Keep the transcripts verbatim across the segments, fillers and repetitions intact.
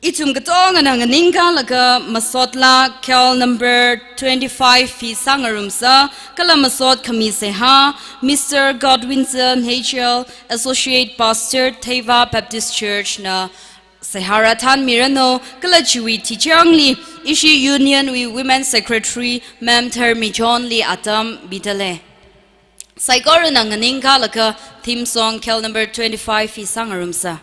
Ithum katongana nganingkalaga masot laa cell number twenty-five hi sāngarumsa, kala masot khami seihā Mister Godwinson H L, Associate Pastor, Theiva Baptist Church na seihā rāthanmiranu, kala chiwui tichangli ishi Union wui Women Secretary Ma'am Tharmi John li atam midalei. Saikorana nganingkalaga theme song cell number twenty-five hi sāngarumsa.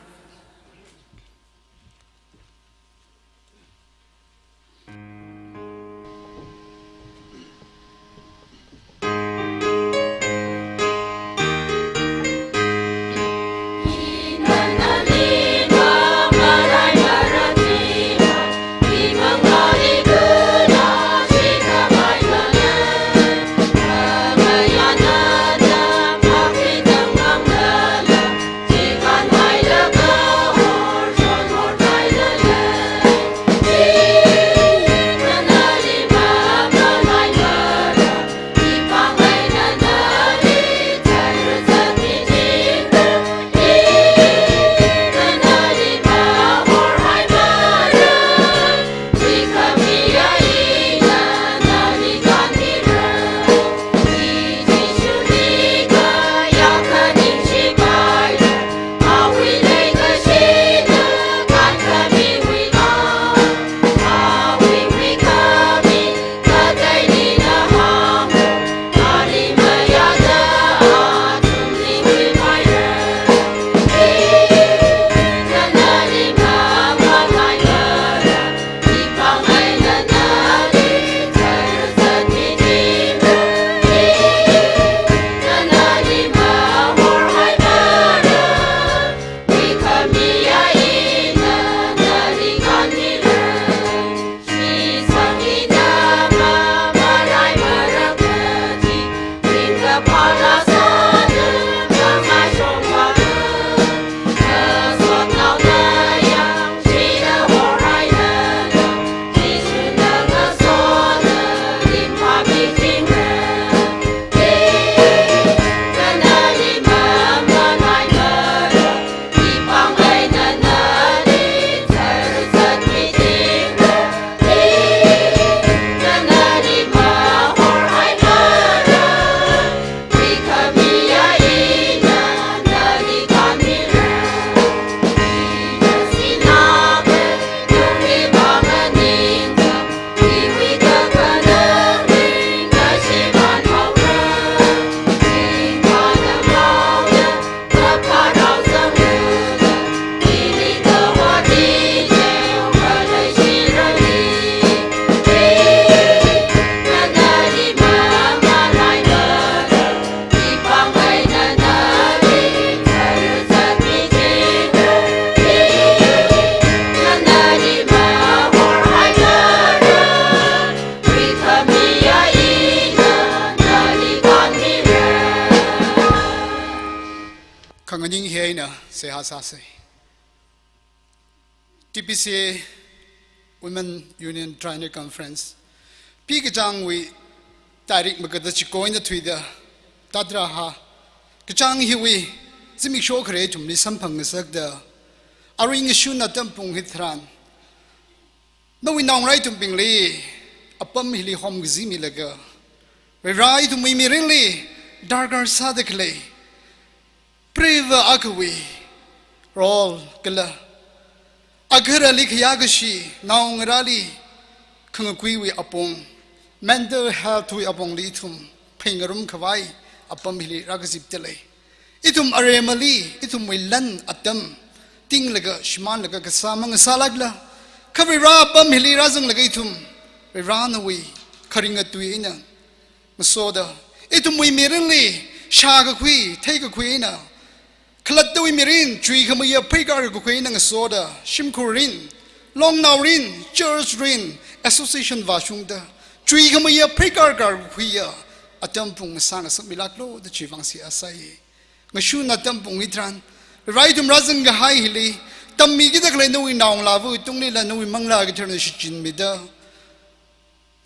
Khanganing hi eina seihā sāsei. T P C A Women Union Triennial Conference, P kachāngwui tārik magada chiko eina thuida, tātara hā, kachāng hiwui zimiksho khare ithumli samphang ngasakda, arui ngashun atam pung hitharan, nawui naongarā ithumbingli apam hili homkazimilaga, Varivara ithumwui mirinli darkar sāda khalei, preiva akhawui role kala, agahara̱li khayā kashi, naongarāli khangakuiwui apong, mental health wui apongli ithum pheingarum khavai apam hili rākazipdalei. Ithum aremali, ithumwui lan atam tinglaga, shimānlaga kasā mangasālākla, kha Varivara apam hili rāzanglaga ithum Varivara nawui kharinga tui eina ngasoda, ithumwui mirinli shākakhui, theikakhui eina, khalattawui mirin, chuikhameiya pheikar kakhui eina ngasoda, shimkhurrin, longnaorin, church rin, association vāshungda, chuikhameiya pheikar kakhuiya atam pung masāngasakmilāklu da chiwui vang seihā sāi. Ngashun atam pung hitharan, Varivara ithum rāzang kahai hili, tammikida khalei nawui naongalāva tunglila nawui Manglā Katharana shichinmida,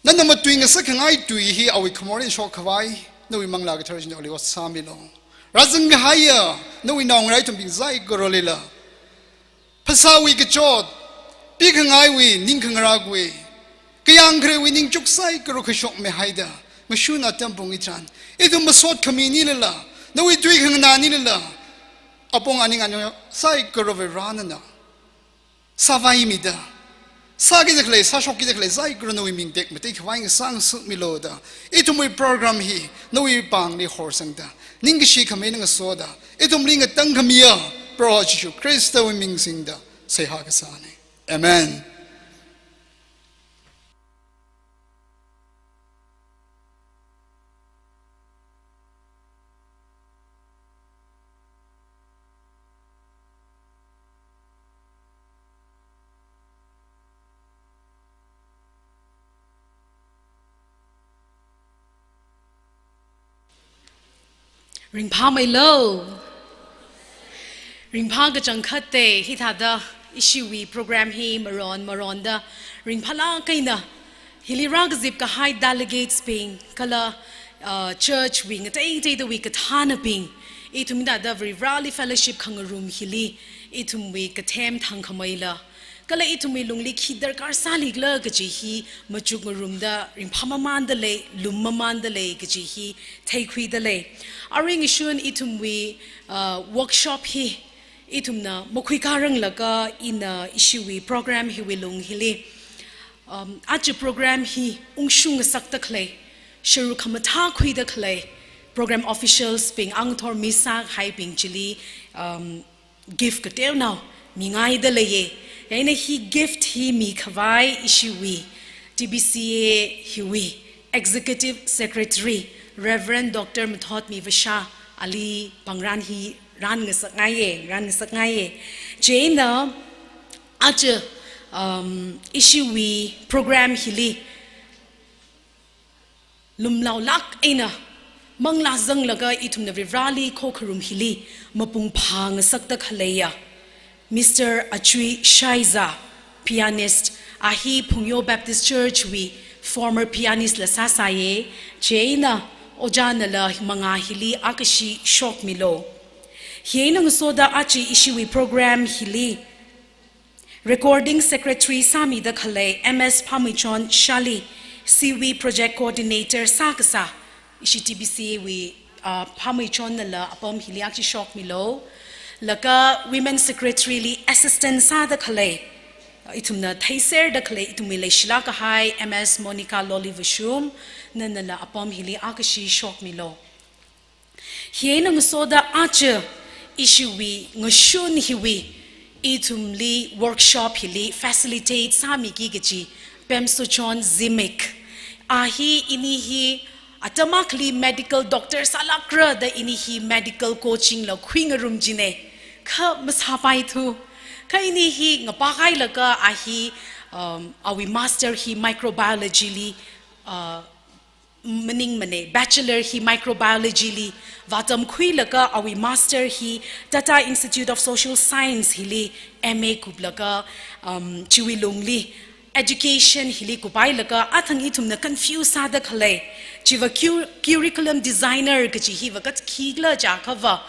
nana matui ngasak khangai tui hi awui khamorin shok khavai, nawui Manglā Kathara china ali ot sāmilu. Rāzang kahaiya nawui naongarā ithumbing saikoralila, phasāwui kachot, Pikangaiwui, ningkhangarākwui, kayāng kharewui ningchuk saikora kashok mihaida, ngashun atam pung hitharan, ithum masot khami nilala, nawui tui khanganā nilala, apong aning anyong saikora Vare nana sāvaimida, sākida khalei, sāshokida khalei saikora nawui ming tekmatei khavai ngasāngasakmilu da, ithumwui program hi nawui pāngli horsangda, ningkashi khami eina ngasoda, ithumli ngatangkhamiya Proho Jishu Khristawui ming singda seihā kasāna. Amen. Ringphāmeilu. Ringphā kachangkhatta, hithāda ishiwui program hi maron maronda ringphālāk eina hili rākazip kahai delegates bing, kala, uh, church wui ngatei ngateidawui kathānabing, ithum hithāda Varivarali fellowship khangarum hili, ithumwui kathem thangkhameila, kala ithumwui lungli khi darkar sālikhala kaji hi machukngarumda ringphāmamanda lei, lummamanda lei kaji hi theikhuida lei. Arui ngashun ithumwui, uh, workshop hi ithumna makhuikāranglaga ina ishiwui program hiwui lung hili, um, aja program hi ungshung ngasakda khalei, sharuk khamathā khuida khalei, program officials bing, angthor miss sākahaibing chili, um, gift kateonao mingaida leiya. Chieina hi gift hi mikhavai ishiwui T B C A hiwui Executive Secretary Reverend Doctor Mathotmi Vasha ali pāngran hi rānngasakngaiya, rānngasakngaiya. Chieina aja, um, ishiwui program hili lumlaolāk eina manglā zanglaga ithumna Varivarali khokharum hili mapung phāngasakda khaleiya Mister Achui Shaiza, pianist, a hi Phungyo Baptist Church wui former pianist la sāsāya. Chieina ojānala mangā hili akhashi shokmilu. Chieina ngasoda aja ishiwui program hili recording secretary sāmida khalei M S Phamuichon Shali, C V project coordinator sākasā, ishi T B C A wui, ah, Phamuichonnala apam hili akhashi shokmilu. Laga women secretary li assistant sāda khalei, ithumna theiserda khalei, ithumwui leishilāk kahai M S Monica Loli Vashum, nanala apam hili akhashi shokmilu. Chieina ngasoda aja ishiwui ngashun hiwui ithumli workshop hili facilitate sāmiki kaji Pemsochon Zimik. A hi ini hi atam akhali medical doctor sālākra da ini hi medical coaching la khuingarum china. Kha masāpaithu. Kha ini hi ngapākhailaga a hi, um, awui master hi microbiology li, uh, maningmana, bachelor hi microbiology li vātamkhuilaga awui master hi Tata Institute of Social Science hili M A kuplaga, um, chiwui lungli education hili kuphailaga athang ithumna confuse sāda khalei, chiva cu-, curriculum designer kaji hiva kathā khikhala jiakhava,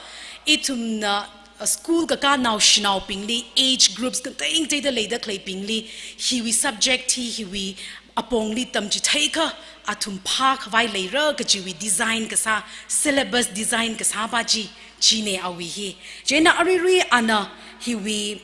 ithumna, uh, school kakā naoshinaobingli, age groups kateng teida leida khaleibingli, hiwui subject hi, hiwui apongli tamchitheikha athum phākhavai leira kajiwui design kasā, syllabus design kasāpa chi, china awui hi. Chieina aruirui ana hiwui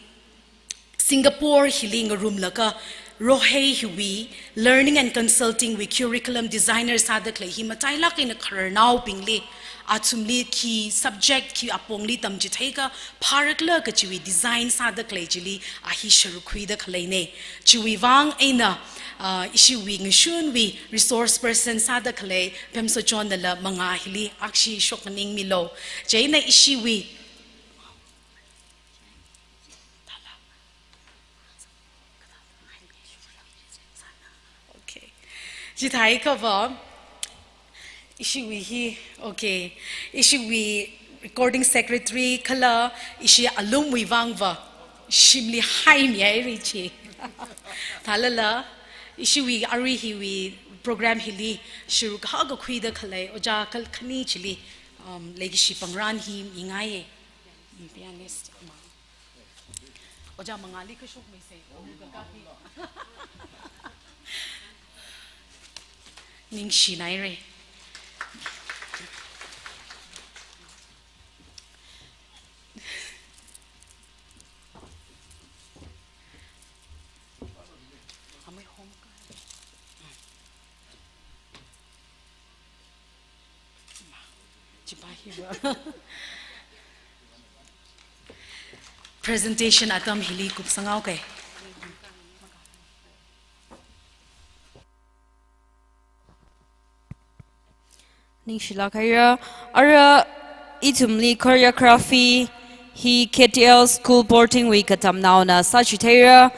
Singapore hili ngarumlaga Rohei hiwui learning and consulting wui curriculum designer sāda khalei hi matailāk eina khararnaobingli, athumli khi subject khi apongli tamchitheikha phārakhala kajiwui design sāda khalei chili a hi sharuk khuida khaleina. Chiwui vang eina, ah, ishiwui ngashunwui resource person sāda khalei Pemsochonnala mangā hili akhashi shoknganingmilu. Chieina ishiwui Okay. Chithākhava, ishiwui hi, okay. Ishiwui recording secretary kala ishi alumwui vangva shimli haimihaira chi. Thālala, ishiwui arui hiwui program hili sharuk kahaka khuida khalei ojā kal khani chili, um, leikashi pāngran hi mingaiya. Pianist ama. Ojā mangāli kashok mi se. Ningshinaire. Presentation atam hili kupsanghaoke. Ningshilāk haira, ara ithumli choreography hi K T L School Boarding wui katamnaona sāchitheira.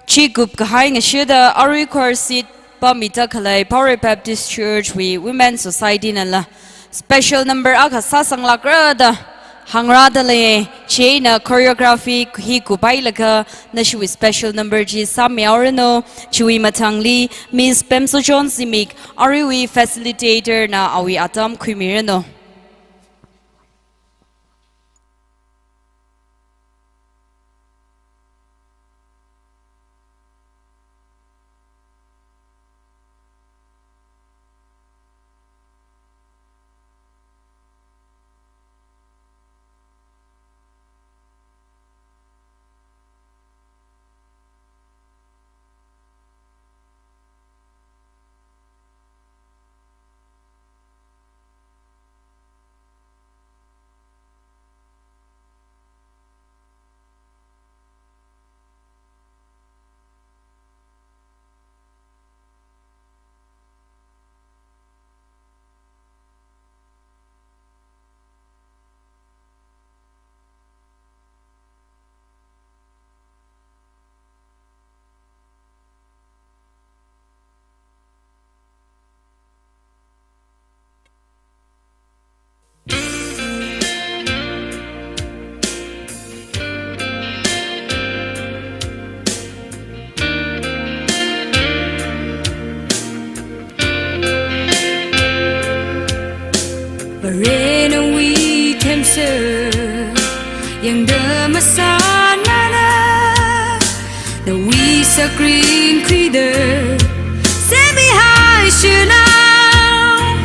Chi kupkahai ngashida arui choir seat pāmida khalei Paurei Baptist Church wui Women Society nala special number akha sāsanglākra da hāngrāda lei. Chieina choreography hi kuphailaga nashiwui special number chi sāmihaoranu. Chiwui mathangli Miss Pemsochon Zimik, aruiwui facilitator na awui atam khuimiranu. Varena wui themser yangda masānana, nawui sakring khuida semihai shanao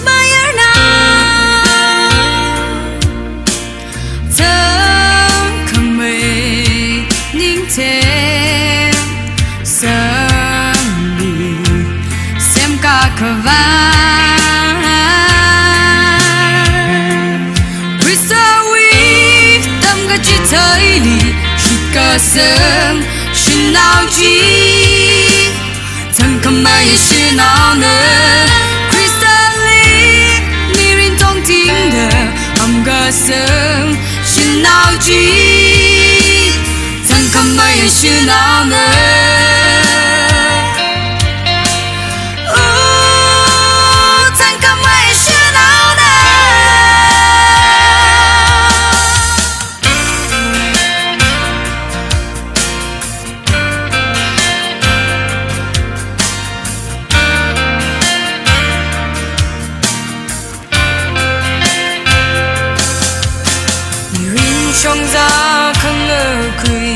mayarna. Thangkhamei ningtheng sangli semkakhavai, Khristawui tamkachitheili shitkasang shanao chi. Thangkhamei shanaona, Khristali mirin tongtingda amkasang shanao chi. Thangkhamei shanaona. Oh, thangkhamei shanaona. Mirin shongza khangakhui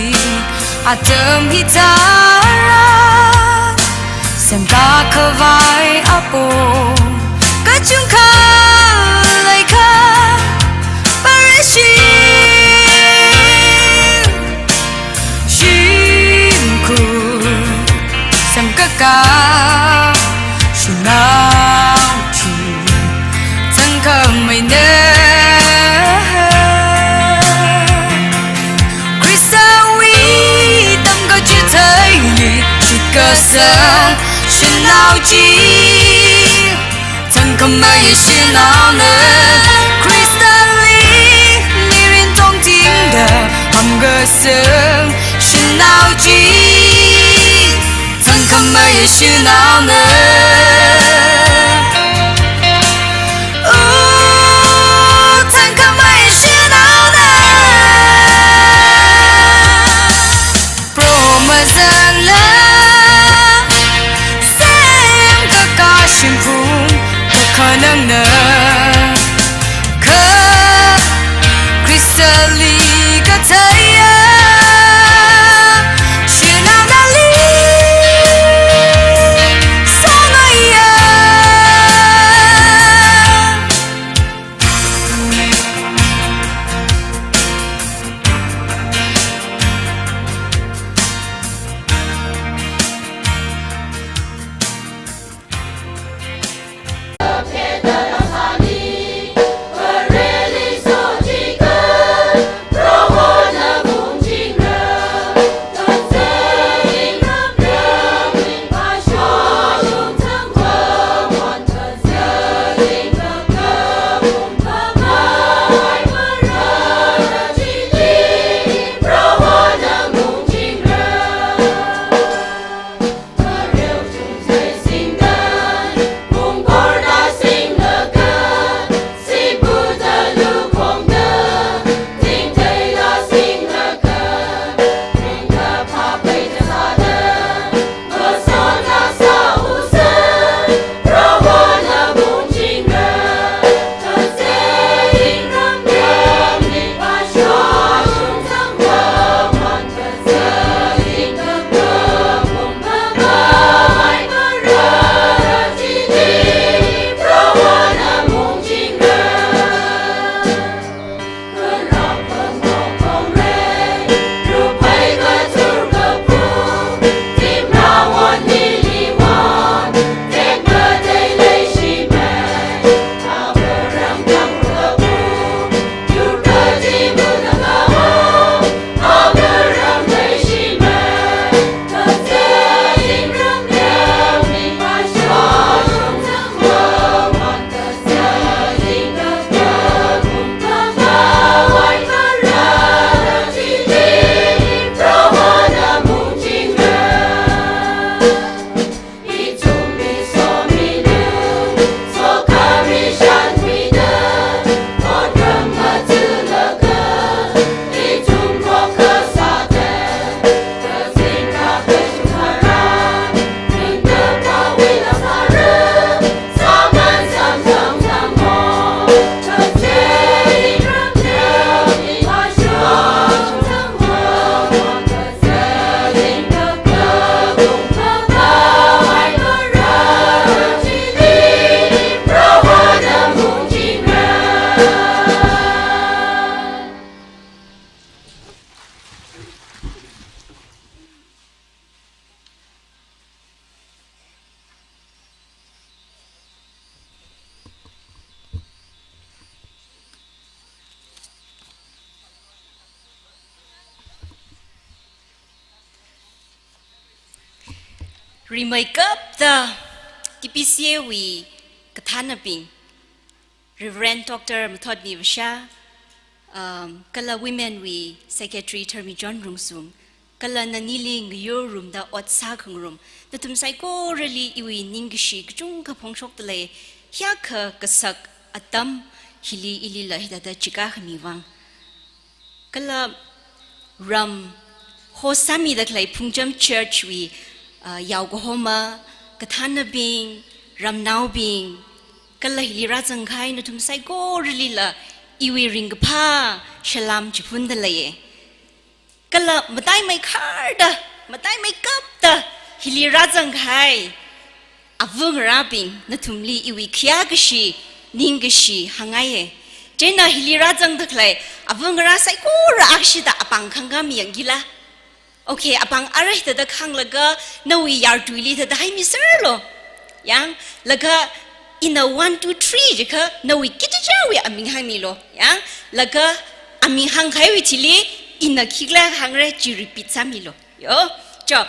atam hithāra semkakhavai apong kachungkha leikha, Vareshi shimkhur semkaka shanao chi thangkhameina. Khristawui tamkachitheili shitkasang shanao chi. Thangkhamei shanaona, Khristali mirin tongtingda amkasang shanao chi. Thangkhamei shanaona. Oh, thangkhamei shanaona. Proho mazangla semkaka shimphung kakhanangna, kha Khristali katheiya Rimeikapta T P C A wui kathānabing, Reverend Doctor Mathotmi Vasha, um, kala Women wui Secretary Tharmi John Rungsung, kala nanili ngayurrumda ot sākhangarum, nathum saikorali iwui ningkashi kachungkha phongshokdalei, hiyākha kasak atam hili ilila hithāda chikākhami vang. Kala ram host sāmida khalei Phungcham Church wui, ah, yaokahoma, kathānabing, ramnaobing, kala hili rāzangkahai nathum saikoralila iwui ringkaphā salam chihundaleiye. Kala mataimei kharda, mataimeikapta hili rāzangkahai ava ngarābing, nathumli iwui khayākashi, ningkashi hāngngaiye. Chieina hili rāzangda khalei ava ngarā saikora akshida apāng khangkami yangkila. Okay, apāng arui hithāda khanglaga nawui yartuili thāda haimiserlu. Yang, laga ina one, two, three jiakha nawui kachichāwui aming hāngmilu. Yang, laga aming hāngkahaiwui thili ina khikhala hāngra chi repeat sāmilu. Yo, cho,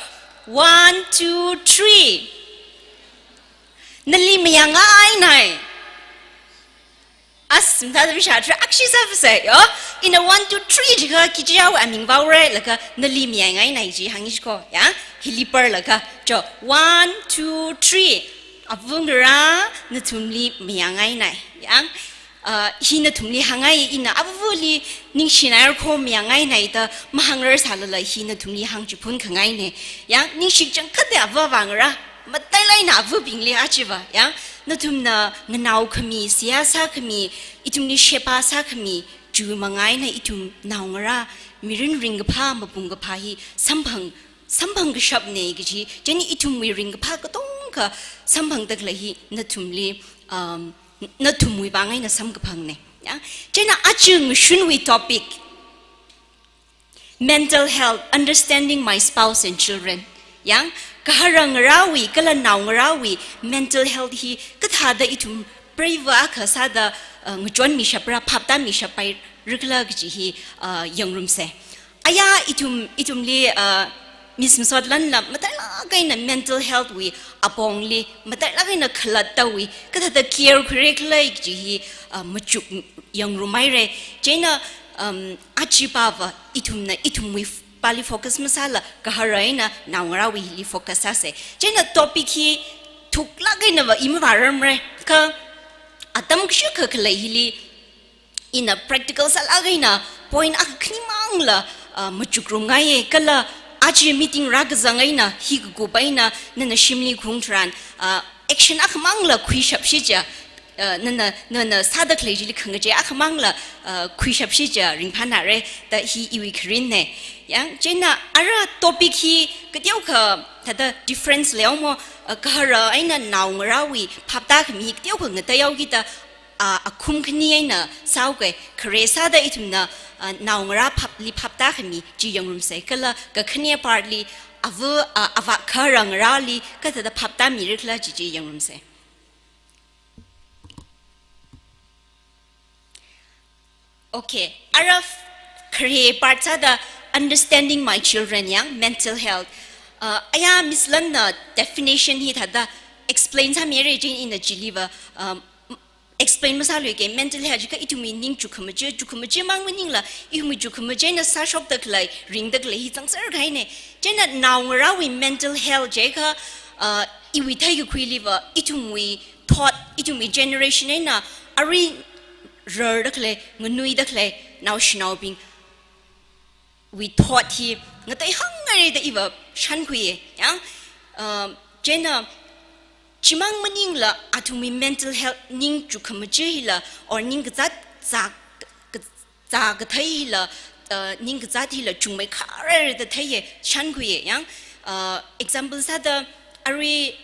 one, two, three. Nali mayāngainai. As, mtha da bisha tra akshi sāvase, yo. Ina one, two, three jiakha kachichāwui aming vāura, laga nali mayāngainai chi hāngi shiko, ya. Hili par laga, cho, one, two, three. Ava ngarā nathumli mayāngainai. Yang, ah, hi nathumli hāngngai, ina avali ningshinaira kho mayāngainai da mahāngrar sālala hi nathumli hāngchiphun khangaine. Yang, ningshi kachangkhatta ava ava ngarā, matailāk eina avabingli achiva, yang, nathumna nganāokhami, seihā sākhami, ithumli sheba sākhami, chiwui manga eina ithum naongarā, mirin ringkaphā, mapung kaphā hi samphang, samphang kashapne kaji, chieina ithumwui ringkaphā katonga samphangda khalei hi nathumli, um, nathumwui vang eina samkaphangne. Ya, chieina aja ngashunwui topic, mental health, understanding my spouse and children. Yang, gahara ngarāwui, kala naongarāwui mental health hi kathāda ithum preiva akha sāda, uh, ngachonmishapra, phaptāmishapaira khala kaji hi, uh, yangrumse. Aya ithum, ithumli, uh, Miss Masotlanla matailāk eina mental health wui apongli matailāk eina khalattawui kathāda care khuira khala kaji hi, uh, machuk yangrumhaira. Chieina, um, achipava ithumna ithumwui pali focus masāla gahara eina naongarāwuili focus sāse. Chieina topic hi thuklāk einava i mavārarmara, kha atam kashikha khalei hili ina practical sālāk eina point akha khanimangla, ah, machukrumngaiye, kala aja meeting rākazang eina hi kakup eina nana shimli khaung tharan, ah, action akhamangla khuishapsi chiakha, ah, nana, nana sāda khalei chili khangachei akhamangla, ah, khuishapsi chiakha ringphānāra da hi iwui kharinne. Yang, chieina ara topic hi kateokha thāda difference leihaomo, ah, gahara eina naongarāwui phaptākhami kateokha ngateihaoki da, ah, akhum khani eina sāuke, khare sāda ithumna, ah, naongarā phapli phaptākhami chi yangrumse, kala kakhane part li ava, ah, avā gahara ngarāli kathāda phaptāmira khala chi chi yangrumse. Okay, ara f-, khare part sāda understanding my children, yang, mental health. Uh, aya Miss Lanna definition hi thāda explain sāmira, chieina ina chiliva, um, explain masāluike, mental health jiakha ithumwui ning chukhamaja, chukhamaja mang maningla, ithumwui chukhamaja eina sāshokda khalei, ringda khalei hi zangser kahaine. Chieina naongarāwui mental health jiakha, uh, iwui theikakhuiliva, ithumwui thought, ithumwui generation eina arui rarda khalei, nganuida khalei naoshinaobingwui thought hi ngateihāngngaira da iva shānkhuiye, yang. Um, chieina chimang maningla athumwui mental health ning chukhamaja hila, or ning kazāt zā, ka-, zā kathei hila, uh, ning kazāt hila chungmeikharra da theiye, shānkhuiye, yang. Uh, example sāda arui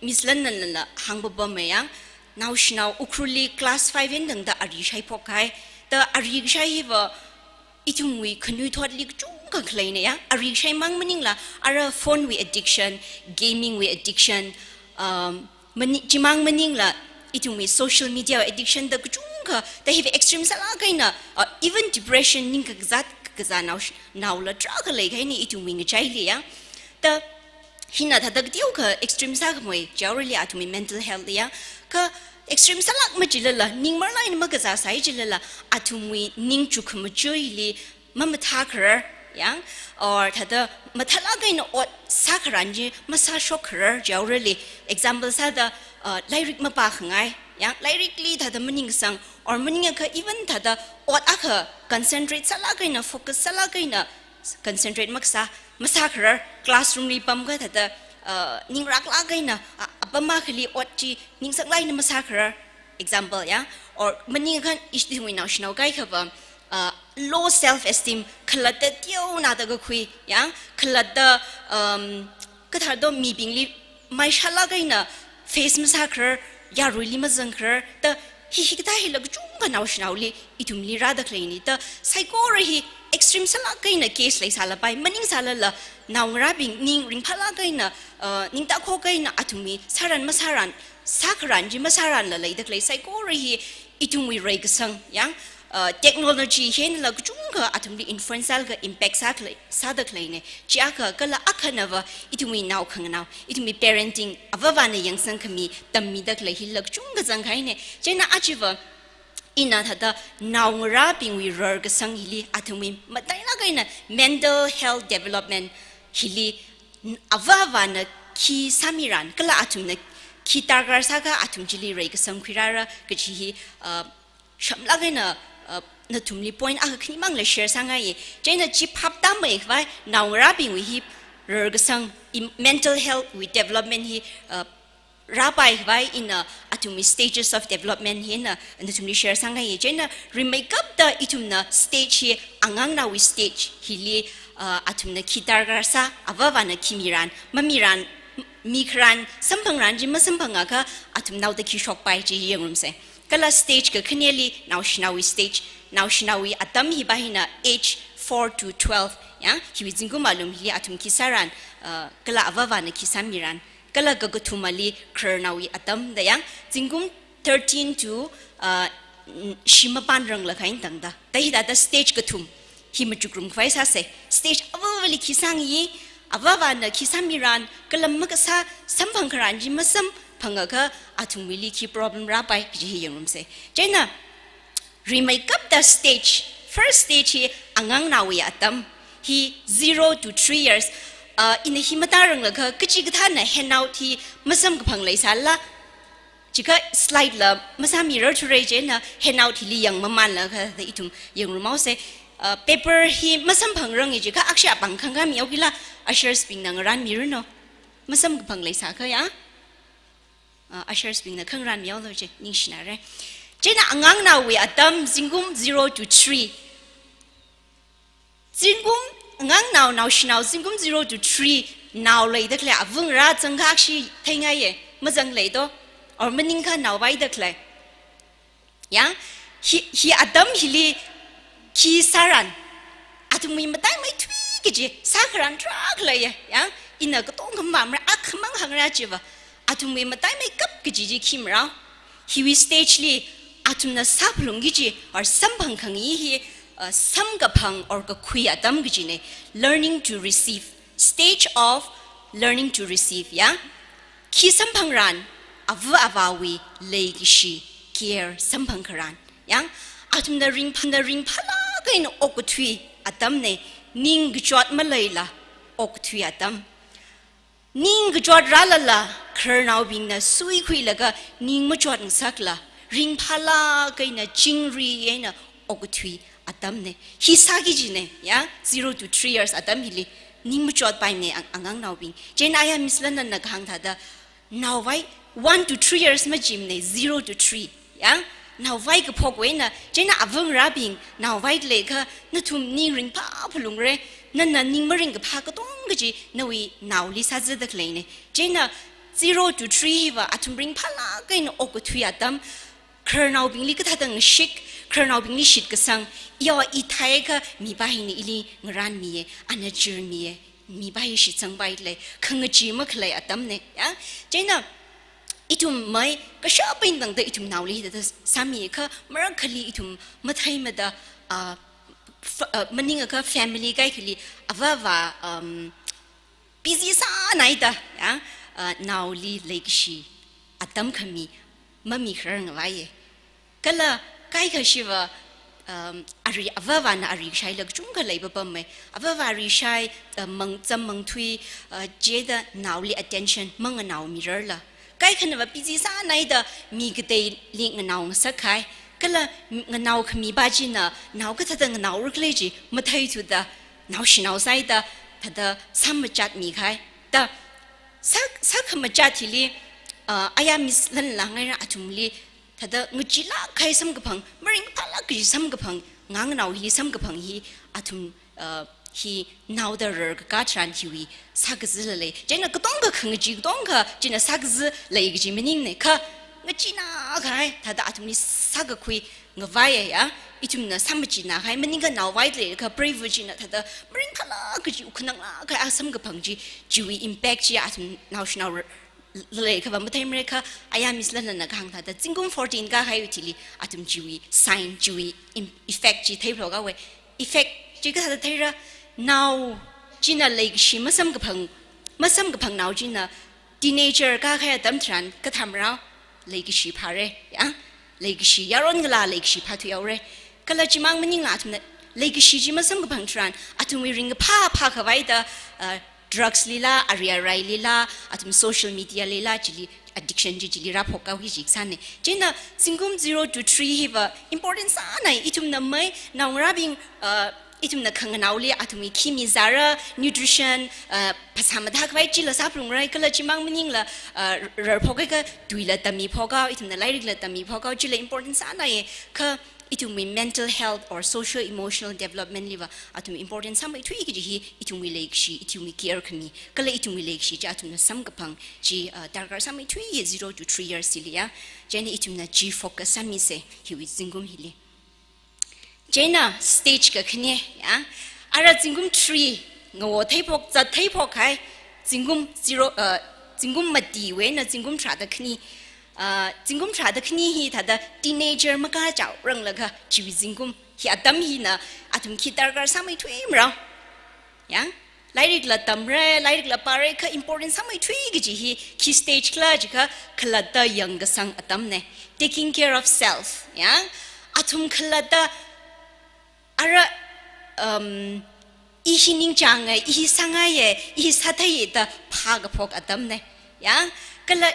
Miss Lannala hāngpapama, yang, naoshinao Ukhrulli class five eina tangda ari shaiphok kahai. Da ari kashai hiva ithumwui khanuithotli kachungkha khaleine, yang. Ari kashai mang maningla ara phone wui addiction, gaming wui addiction, um, mani-, chimang maningla ithumwui social media addiction da kachungkha, da hiva extreme sālāk eina, uh, even depression, ning kakazāt kakazā naosh-, naola tarākha leikahaine ithumwui ngachaili, yang. Da Hina thāda kateokha extreme sākhamei, chiaorali athumwui mental health ya. Kha extreme sālāk machilala, ning marlāk eina makazā sāi chilala, athumwui ning chukkhamajili mamathā kharar, ya. Or thāda mathālāk eina ot sākharan chi masāshok kharar, chiaorali. Example sāda, uh, lairik mapā khangai, ya. Lairikli thāda maningsang, or maningakha even thāda ot akha concentrate sālāk eina, focus sālāk eina concentrate makasā, masākharar, classroom li pamkha thāda, uh, ningraklāk eina, uh, apam akhali ot chi ningsanglāk eina masākharar, example, ya. Or maningakha ithumwui naoshinao kaikhava, uh, low self esteem, khalatta teonada kakhui, ya, khalatta, um, kathāda mibingli maishālāk eina face masākharar, yaruili mazangkharar, da hi, hikathā hila kachungkha naoshinaoli, ithumli rāda khaleina, da saikora hi extreme sālāk eina case leisālapai, maningsālala, naongarābing ning ringphālāk eina, uh, ningtakhok eina athumwui sāran masāran, sākharan chi masāranla leida khalei, saikora hi ithumwui reikasang, ya, uh, technology hinala kachungkha athumli influence sālaga impact sākhalei, sāda khaleina. Chiakha kala akhanava ithumwui nao khanganao, ithumwui parenting, avāvana yangsangkhami, tammida khalei hila kachungkha zangkahaina. Chieina ajava ina thāda naongarābingwui rarkasang hili, athumwui matailāk eina mental health development hili, n-, avāvana khi sāmiran, kala athumna khi darkar sākha athum chili reikasang khuirāra kaji hi, uh, shamlāk eina, uh, nathumli point akha khanimangla share sāngaiya. Chieina chi phaptāmeikhavai, naongarābingwui hi rarkasang, im-, mental health wui development hi, uh, rāpaikhavai ina athumwui stages of development hi ina nathumli share sāngaiya. Chieina rimeikapta ithumna stage hi, angangnaowui stage hili, uh, athumna khi darkar sā, avāvana khi miran, mamiran, mikharan, samphangran chi masamphangakha athum naoda khi shokpai chi yangrumsa. Kala stage kakhaneli naoshinaowui stage, naoshinaowui atam hiva hina age four to twelve, ya, hiwui zingkum alum hili athum khi sāran, uh, kala avāvana khi sāmiran. Kala kakathumali khararnaowui atam da, ya, zingkum thirteen to, uh, n-, shim mapānranglakha eina tangda. Da hithāda stage kathum hi machukrumkhavai sāsa. Stage avāvali khi sāngayi, avāvana khi sāmiran, kala makasā samphangkharan chi masamphangakha athumwuili khi problem rāpai kaji hi yangrumsa. Chieina rimeikapta stage, first stage hi angangnaowui atam, hi zero to three years. Uh, ina hi matāranglakha kachikathāna handout hi masamkaphang leisālala, chikha slide la masāmirarthura, chieina handout hili yangmamanlakha da ithum yangrum haosa. Uh, paper hi masamphangrangi chikha akhasha apāng khangkāmihaokila, ushers bingna ngarānmiranu. Masamkaphang leisākha ya. Uh, ushers bingna khangarānmihaolu chi ningshinara. Chieina angangnaowui atam zingkum zero to three. Zingkum, angangnao, naoshinao zingkum zero to three nao leida khalei avāngarā zangkha akhashi theingaiya, mazanglei do, or maningakha naovaida khalei. Ya, hi, hi atam hili khi sāran, athumwui mataimeithui kaji sākharan tarākha leiya, ya, ina katonga mavāmara, akhamang hāngra chiva, athumwui mataimeikap kaji chi khi marao. Hiwui stage li athumna sāphalungki kaji, or samphangkhangayi hi, uh, samkaphang or kakhui atam kajina, learning to receive, stage of learning to receive, ya. Khi samphangran, ava avāwui leikashi, care samphangkharan, ya. Athumna ringphā, na ringphālāk eina okathui atamna, ningkachot maleila okathui atam. Ningkachot rālala, khararnaobingna suikhuilaga ning machot ngasakla, ringphālāk eina chingri eina okathui atamna. Hi sāki kajina, ya, zero to three years atam hili, ning machotpaimana ang-, angangnaobing. Chieina aya Miss London na kahāng thāda, naovai one to three years majimana, zero to three. Ya, naovai kaphokwui eina, chieina avāngarābing, naovai leikha, nathum ning ringphā phalungra, nana ning maringkaphā katonga kaji, nawui naoli sāzada khaleina. Chieina zero to three hiva, athum ringphālāk eina okathui atam, khararnaobingli kathāda ngashik, khararnaobingli shitkasang, ya, i theiakha mipā hina ili ngarānmiya, ana chirmiya, mipā hi shitsangpailei, khangachee makhalei atamna, ya. Chieina, ithum mai, kashap eina tangda ithum naoli hithāda sāmiakha, marakhali ithum matheimada, ah, f-, ah, maningakha family kaikhali, ava avā, um, busy sānaida, ya, uh, naoli leikashi atam khami mamikharar ngavaiye. Kala kaikha shiva, um, ari avāvana ari shaila kachungkha leipapamma. Avāva ari shai, uh, mang, zam mangthui, uh, chida naoli attention manganao mirarla. Kaikhanava busy sānaida mi kateili nganao ngasak kahai. Kala nganao khami pā china nao kathāda nganaora khala chi matheithuda naoshinao sāida thāda samachat mikahai. Da sā, sākhamachat hili, uh, ayā Miss Lanla ngaira athumli thāda ngachilāk kahai samkaphang, maringphālāk kaji samkaphang nganao hili samkaphang hi athum, uh, hi naoda rarkakā tharan hiwui sākazila lei. China katonga khangachi katonga china sākazi lei kaji maningne. Kha ngachina kahai thāda athumli sākakhui ngavaiya, ya. Ithumna samachina kahai maningkha naovaida leikha brave china thāda maringphālāk kaji ukhananglāk kahai samkaphang chi, chiwui impact chi athum naoshinao r-, leikhava matheimara. Kha ayā Miss Lanlana kahāng thāda zingkum fourteen kahaiwui thili athum chiwui sign, chiwui im-, effect chi theiphalok haowa. Effect chi kathāda theira? Nao china leikashi masamkaphang, masamkaphang nao china teenager kākahai atam tharan kathāmarao, leikashi phāra, ya. Leikashi, yaron ngalā leikashi phāthui haora. Kala chimang maningla athumna leikashi chi masamkaphang tharan athumwui ringkaphā phākhavaida, uh, drugs lila, ari arailila, athum social media lila chili addiction chi chili rāphok haoki ji kasāna. China zingkum zero to three hiva important sānai. Ithumna mai naongarābing, uh, ithumna khanganaoli athumwui khi mizāra, nutrition, uh, phasā mathākhavai chila sāphalungra, kala chimang maningla, uh, rarphok kahai tuila tammiphok hao, ithumna lairikla tammiphok hao, chila important sānaiya. Kha ithumwui mental health or socio-emotional development liva athum important sāmeithui kaji hi ithumwui leikashi, ithumwui care khami, kala ithumwui leikashi chi athumna samkaphang chi, uh, darkar sāmeithuiya zero to three years hili, ya. China ithumna chi focus sāmisa hiwui zingkum hili. China stage kakhane, ya. Ara zingkum three ngawo theiphok, zat theiphok kahai, zingkum zero, uh, zingkum matiwui eina zingkum tharāda khani, uh, zingkum tharāda khani hi thāda teenager makāchaoranglaga chiwui zingkum hi atam hina athum khi darkar sāmeithuimarao. Ya. Lairikla tamra, lairikla pāra, kha important sāmeithui kaji hi khi stage khala jiakha khalatta yangkasang atamna. Taking care of self, ya. Athum khalatta ara, um, i hi ningchānga, i hi sāngaiya, i hi sātheiya da phākaphok atamna. Ya. Kala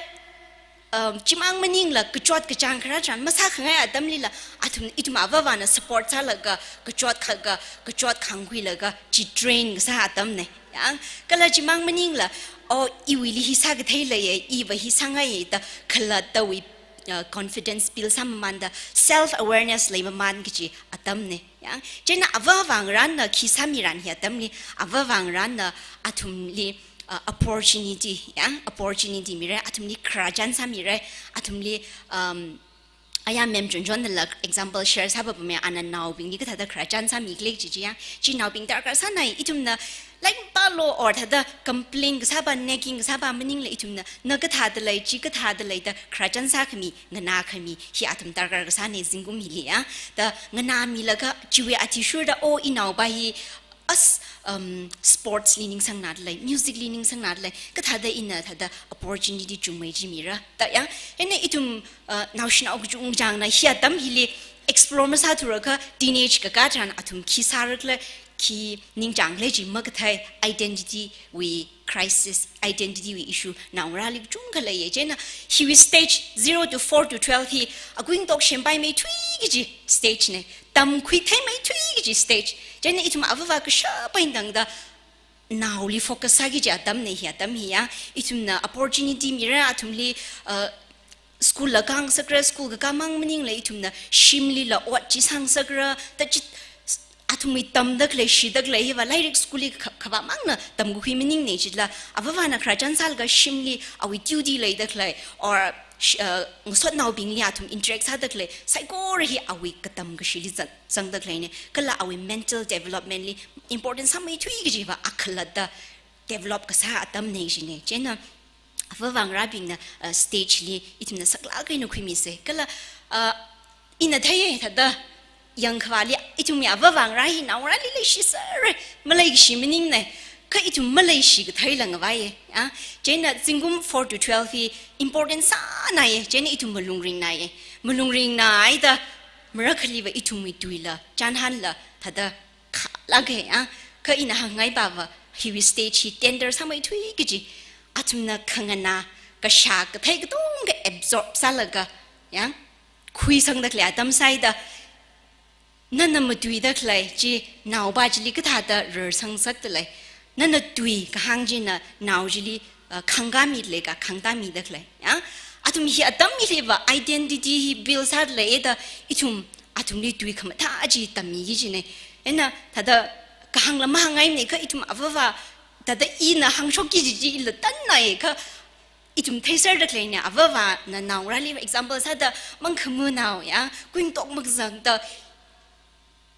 um, chimang maningla kachot kachāng kharā tharan masākhangai atamlila athum, ithum avāvana support sālaga kachot kha-, ka-, kachot khangkhuilaga chi train kasā atamna. Ya, kala chimang maningla, oh, iwuili hi sākathei leiya, iva hi sāngaiya da khalattawui, uh, confidence build sāmamanda self awareness leimaman kaji atamna. Ya, china avāva ngarānna khi sāmiran hi atamli, avāva ngarānna athumli, uh, opportunity, ya, opportunity mira, athumli khararchan sāmira, athumli, um, ayā ma'am Chonchonnala example share sāpapama, ana naobingli kathāda khararchan sāmikhala kaji chi, ya. Chi naobing darkar sānai, ithumna lairikpālo or thāda complain kasāpa, nagging kasāpa maningla ithumna na kathāda lei, chi kathāda lei da khararchan sākhami, nganākhami hi athum darkar kasāna zingkum hili, ya. Da nganāmilaga chiwui athishurda, oh, inaopa hi as, um, sports li ningsangnada lei, music li ningsangnada lei, kathāda ina thāda opportunity chungmei chi mira. Da, ya, ina ithum, uh, naoshinao kachungchāngna hi atam hili explore masāthurakha teenage kakā tharan athum khi sārakhala, khi ningchāngkhala chi makathei, identity wui crisis, identity wui issue naongarāli kachungkha leiya. China hiwui stage zero to four to twelve hi akuingtok shempaimeithui kaji stage na. Tamkhui theimeithui kaji stage. China ithum avāva kashap eina tangda naoli focus sāki kaji atamna hi atam hi, ya. Ithumna opportunity mira athumli, uh, school la kāngasakra, school kakā mang maningla ithumna shimlila ot chi sāngasakra, da chi athumwui tamdakhalei, shidakhalei hiva lairik school li kha-, khavāmangna tamkakhui maningna chila, avāvana khararchan sālaga shimli awui duty leidakhalei, or sh-, uh, ngasotnaobingli athum interact sādakhalei saikora hi awui katam kashili zang-, zangdakhaleina, kala awui mental development li important sāmeithui kajiva akhalatta develop kasā atamna jina. China avāva ngarābingna, uh, stage li ithumna saklāk eina khuimisa. Kala, uh, ina theiya thāda yangkhavāli ithumwui avāva ngarā hi naongarāli leishisera, maleikashi maningna. Kha ithum maleishi kathei langvaiye. Ya, chieina zingkum four to twelve hi important sānaiye. Chieina ithum malung ringnaiye. Malung ringnaida marakhaliva ithumwui tuila, chānhanla, thāda khalāke, ya. Kha ina hāngngai pava, hiwui stage hi tender sāmeithui kaji. Athumna khanganā, kashā kathei katonga absorb sālaga, ya, khuisangda khalei atam sāida, nana matuida khalei chi naopa chili kathāda rarsang zatdalei. Nana tui kahāng china nao chili, uh, khangkāmidalei ka khangtāmida khalei. Ya? Athum hi atam hiliva identity hi build sādalei da ithum athumli tui khamathā chi tammi kajine. Ena thāda kahāngla mahāngngaimane kha ithum avava thāda ina hāngshokki kaji chila tannaiye kha ithum theiserda khaleine, avavana naongarāli example sāda mangkhamunao ya, kuintok makazangda,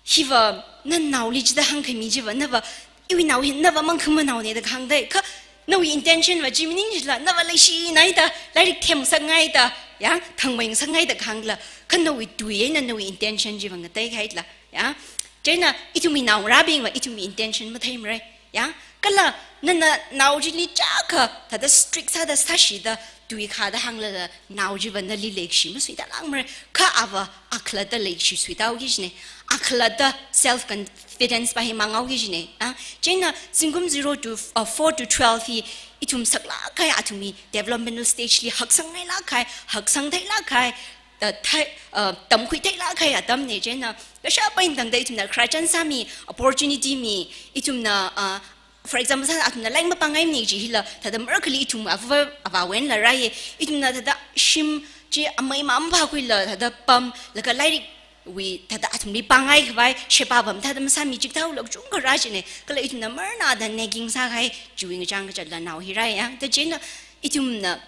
hiva nanaoli chida hāngkhami chiva, nava, iwui nao hi nava mangkhamunaone da kahāngdalei, kha nawui intention va chi maning chila, nava leishinaida, lairik themngasakngaida, ya, thangmeingasakngaida kahāngla, kha nawui tui eina nawui intention chiva ngateikahai la, ya. Chieina ithumwui naongarābingva ithumwui intention matheimarei. Ya, kala nana nao chili chākha thāda strict sāda sāshida tuikhada hānglala nao chiva nali leikashi masuitālākmarei. Kha ava akhalatta leikashi suitāhaoki kajine. Akhalatta self confidence pa hi manghaoki kajine. Ah, chieina zingkum zero to, uh, four to twelve hi ithum saklāk kahai athumwui developmental stage li haksanghailāk kahai, haksang theilāk kahai, uh, thei, uh, tamkhui theilāk kahai atamne. Chieina kashapa eina tangda ithumna khararchan sāmi, opportunity mi, ithumna, uh, for example, sā athumna lairik mapāngaimane kaji hila, thāda marakhali ithum ava, avāwui einala rāye, ithumna thāda shim chi amei mamaphākhuila, thāda pamlaga lairikwui thāda athumli pāngaikhavai sheba pam thāda masāmi chikathāla kachungkha rā kajine, kala ithumna marnada nagging sākahai chiwui ngachang kachatla nao hi rāya. Da chieina ithumna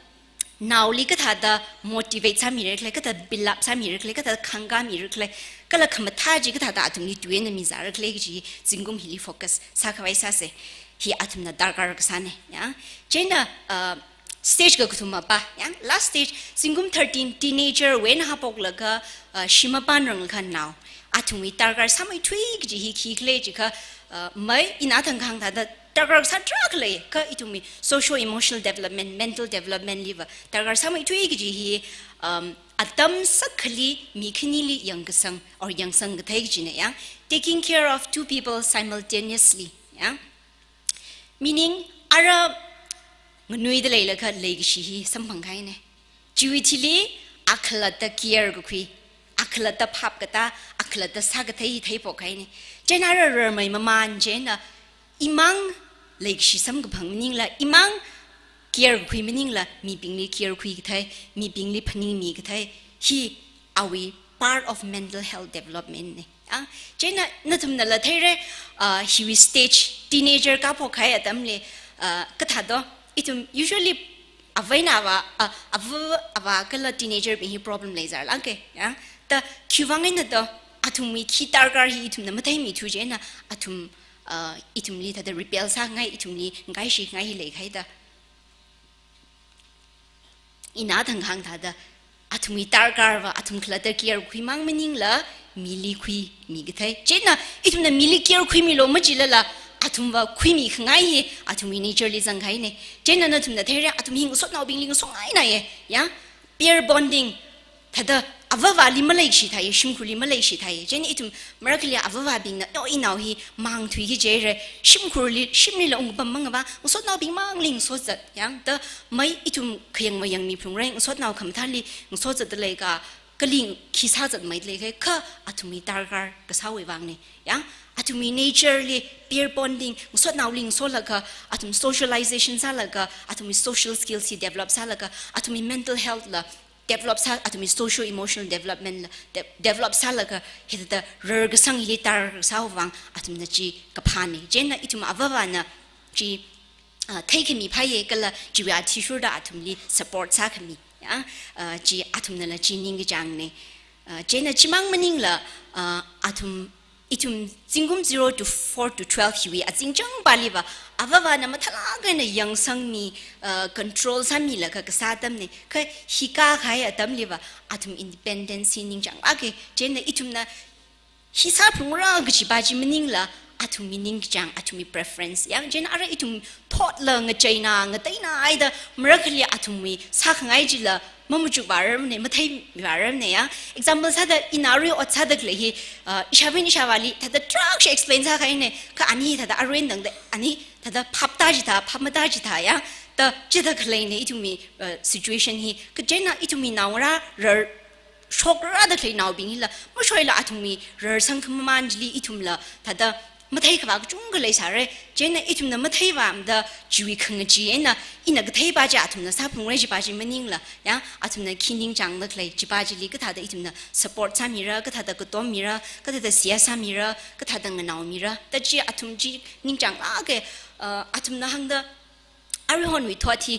naoli kathāda motivate sāmira khalei, kathāda build up sāmira khalei, kathāda khangkāmira khalei, kala khamathā chi kathāda athumli tui eina mizāra khalei kaji zingkum hili focus sākhavai sāse. Hi athumna darkar kasāne, ya. Chieina, uh, stage kakathuma pa, ya, last stage, zingkum thirteen, teenager wui eina haophoklaga, uh, shim mapānranglakha nao. Athumwui darkar sāmeithui kaji hi khikhala jiakha, uh, mei ina thangkha hāng thāda darkar sātharan khalei, kha ithumwui socio-emotional development, mental development liva darkar sāmeithui kaji hi, um, atam sākhali mi khanili yangkasang or yangsang kathei kajine, ya. Taking care of two people simultaneously, ya. Meaning, ara nganuida leilakha leikashi hi samphang kahaine. Chiwui thili akhalatta care kakhui, akhalatta phap katā, akhalatta sākathei hi theiphok kahaine. Chieina ara rarmei mamān chieina imang leikashi samkaphang maningla, imang care kakhui maningla, mibingli care khui kathei, mibingli phaningmi kathei, hi awui part of mental health development ne. Ah, chieina nathumnala theira, ah, hiwui stage, teenager kāphok kahai atamli, ah, kathāda, ithum usually ava eina ava, ah, ava, ava kala teenager bing hi problem leizārlāke, ya. Da khiwuivang eina da, athumwui khi darkar hi ithumna matheimithu chieina, athum, ah, ithumli thāda repel sāngai, ithumli ngaishikngai hi leikahai da. Ina thangkha hāng thāda, athumwui darkar va, athum khalatta care khuimang maningla, mili khuimi kathei. Chieina, ithumna mili care khuimilu majilala, athumva khuimi khangai hi, athumwui nature li zangkahaine. Chieina nathumna theira, athum hi ngasotnaobingli ngasotngainaye, ya. Peer bonding, thāda avavali maleishithai, shimkhurli maleishithai. Chieina ithum marakhali avavabingna, yo inao hi mangthui kaji re, shimkhurli, shimlila ungpam mangava, ngasotnaobing mangli ngasotzat, ya. Da mei ithum khayang mayangmi phalungra, ngasotnao khamathāli ngasotzatdalei ka, kali khi sāzatmeidalei kha, kha athumwui darkar kasāwui vangna. Ya, athumwui nature li peer bonding, ngasotnaoli ngasolaga, athum socialization sālaga, athumwui social skills hi develop sālaga, athumwui mental health la develop sā, athumwui socio-emotional development la de-, develop sālaga, hithāda rarkasang hili darkar kasāwui vang, athumna chi kaphāna. Chieina ithum avavana chi, ah, theikhami phāya kala chiwui athishurda athumli support sākhami. Ya, ah, chi athumnala chi ningkachāngna. Ah, chieina chimang maningla, ah, athum ithum zingkum zero to four to twelve hiwui azingchang paliva, avavana mathālāk eina yangsangmi, ah, control sāmilaga kasā atamna, kha hi kākahai atamliva, athum independence hi ningchānglāka, chieina ithumna hi sāphalungra kajipa chi maningla, athumwui ningkachāng, athumwui preference. Yang, chieina arui ithum thotla ngacheina, ngateina haida, marakhali athumwui sākhangai chila mamachukvārarmana, matheivārarmana, yang. Example sāda, ina arui ot sāda khalei hi, uh, ishāvābing ishāvāli, thāda tarākha explain sākahaina, kha ani thāda arui eina tangda, ani thāda phap ta chithā, phap mata chithā, yang, da chithā khaleina ithumwui, uh, situation hi. Kha chieina ithumwui naongarā rar shokrarda khaleinaobing hila, mashoila athumwui rarsang khamamān chili ithumla thāda matheikhavā kachungkha leisāra. Chieina ithumna matheivāmada chiwui khangachee eina, ina katheipa chi athumna sāphungra chipa chi maningla, yang, athumna khi ningchāngda khalei chipa chili kathāda ithumna support sāmira, kathāda katom mira, kathāda seihā sāmira, kathāda nganaomira, da chi athum chi ningchānglāka. Uh, athumna hāngda, aruihonwui thot hi,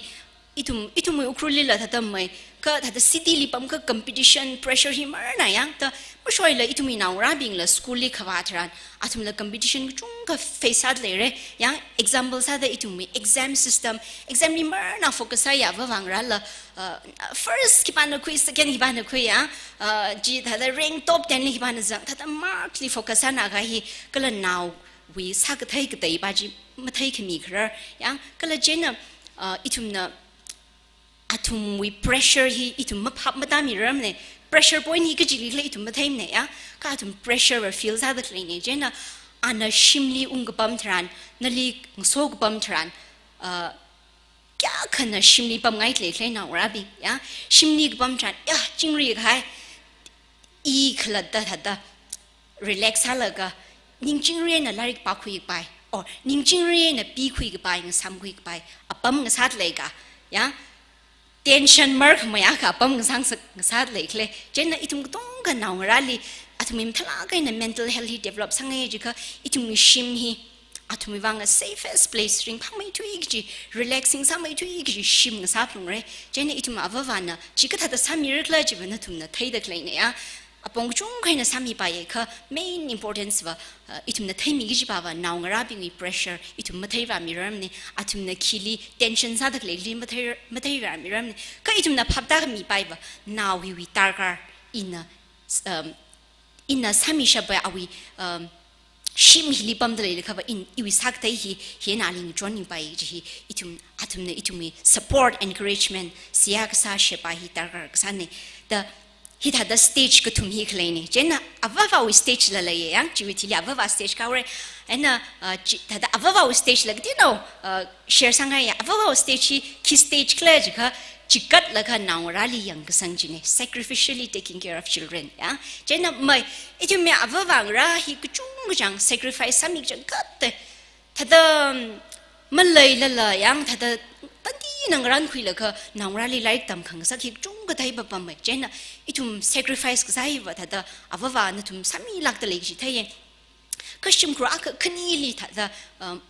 ithum, ithumwui Ukhrulli la thāda mai, kha thāda city li pamkha competition, pressure hi marna, yang, da mashoila ithumwui naongarābingla school li kavā tharan, athumla competition kachungkha face sāda leira, yang. Example sāda ithumwui exam system, exam li marna focus sāya, avāva ngarāla, uh, first khipāna khui, second khipāna khui, yang, uh, chi thāda rank top ten li khipāna zang, thāda mark li focus sāna kahi, kala naowui sākathei kateipa chi matheikhami kharar, yang, kala chieina, uh, ithumna athumwui pressure hi ithum maphap matāmirarmana, pressure point hi kachili khala ithum matheimana, yang, kha athum pressure va feel sāda khaleina, chieina ana shimli ungkapam tharan, nali ngaso kapam tharan, uh, kayākhana shimli pamngai khalei khalei naongarābing, yang, shimli kapam tharan, ya, chingri kahai, i khalatta thāda relax sālaga, ning chingri eina lairik pākhui kapai, or ning chingri eina pikhui kapai, ngasāmkhui kapai apam ngasāda leika, yang, tension markhamei akha apam ngasāngsa-, ngasāda leikhala. Chieina ithum katonga naongarāli, athumwui mathālāk eina mental health hi develop sāngai jiakha, ithumwui shim hi athumwui vāng a safest place, ringphāmeithui kaji, relaxing sāmeithui kaji shim ngasāphalungra. Chieina ithum avāvana chi kathāda sāmira khala chiva nathumna theida khaleina, ya. Apong kachungkha eina sāmipaiya kha main importance va, uh, ithumna theimi kajipa va naongarābingwui pressure ithum matheivāmirarmana, athumna khili tension sāda khaleili mathei, matheivāmirarmana. Kha ithumna phap tākhamipai va nao hiwui darkar, ina, um, ina sāmishappai awui, um, shim hili pamda leilakha va in, iwui sākathei hi, hi eina ali ngachonningpai kaji hi, ithum, athumna ithumwui support, encouragement, seihā kasā, sheba hi darkar kasāna. Da hithāda stage kathum hi khaleina. Chieina avāvawui stage la leiya, yang, chiwui thili avāva stage kahaora. Eina, uh, chi, thāda avāvawui stage la kateonao, uh, share sāngaiya, avāvawui stage hi khi stage khala jiakha, chikatlaga naongarāli yangkasang china, sacrificially taking care of children, ya. Chieina mai, ithumwui avāva ngarā hi kachungkachāng sacrifice sāmi kachangkhatta. Thāda, um, maleilala, yang, thāda tandi eina ngarānkhuilaga naongarāli lairik tamkhangasak hi kachungkha theipapamma. Chieina ithum sacrifice kasā hiva thāda avāva nathum sāmilākda lei kaji theiya. Kha shimkhur akha khanili thāda, um,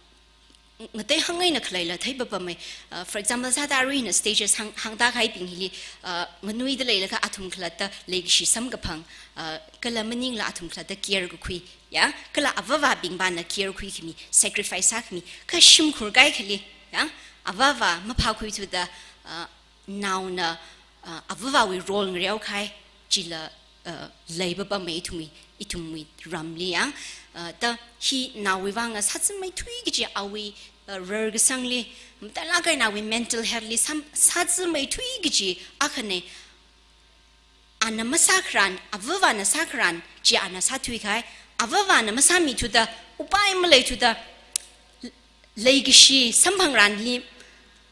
ngatei hāngngaina khaleila theipapamma. Uh, for example, sāda arui ina stages hāng, hāngda kahaibing hili, uh, nganuida leilakha athum khalatta leikashi samkaphang, uh, kala maningla athum khalatta care kakhui, ya, kala avāvabingvana care khuikhami, sacrifice sākhami, kha shimkhur kaikhali, ya, avāva maphākhuithuda, uh, naona, uh, avāvawui role ngareokahai chila, uh, leipapamma ithumwui, ithumwui ramli, ya. Uh, da hi naowui vāng sāzāmeithui kaji awui, uh, rarkasangli, mathālāk eina awui mental health li sā, sāzāmeithui kaji akhana. Ana masākharan, avāvana sākharan chi ana sāthuikahai, avāvana masāmithuda upai maleithuda, leikashi samphangranli,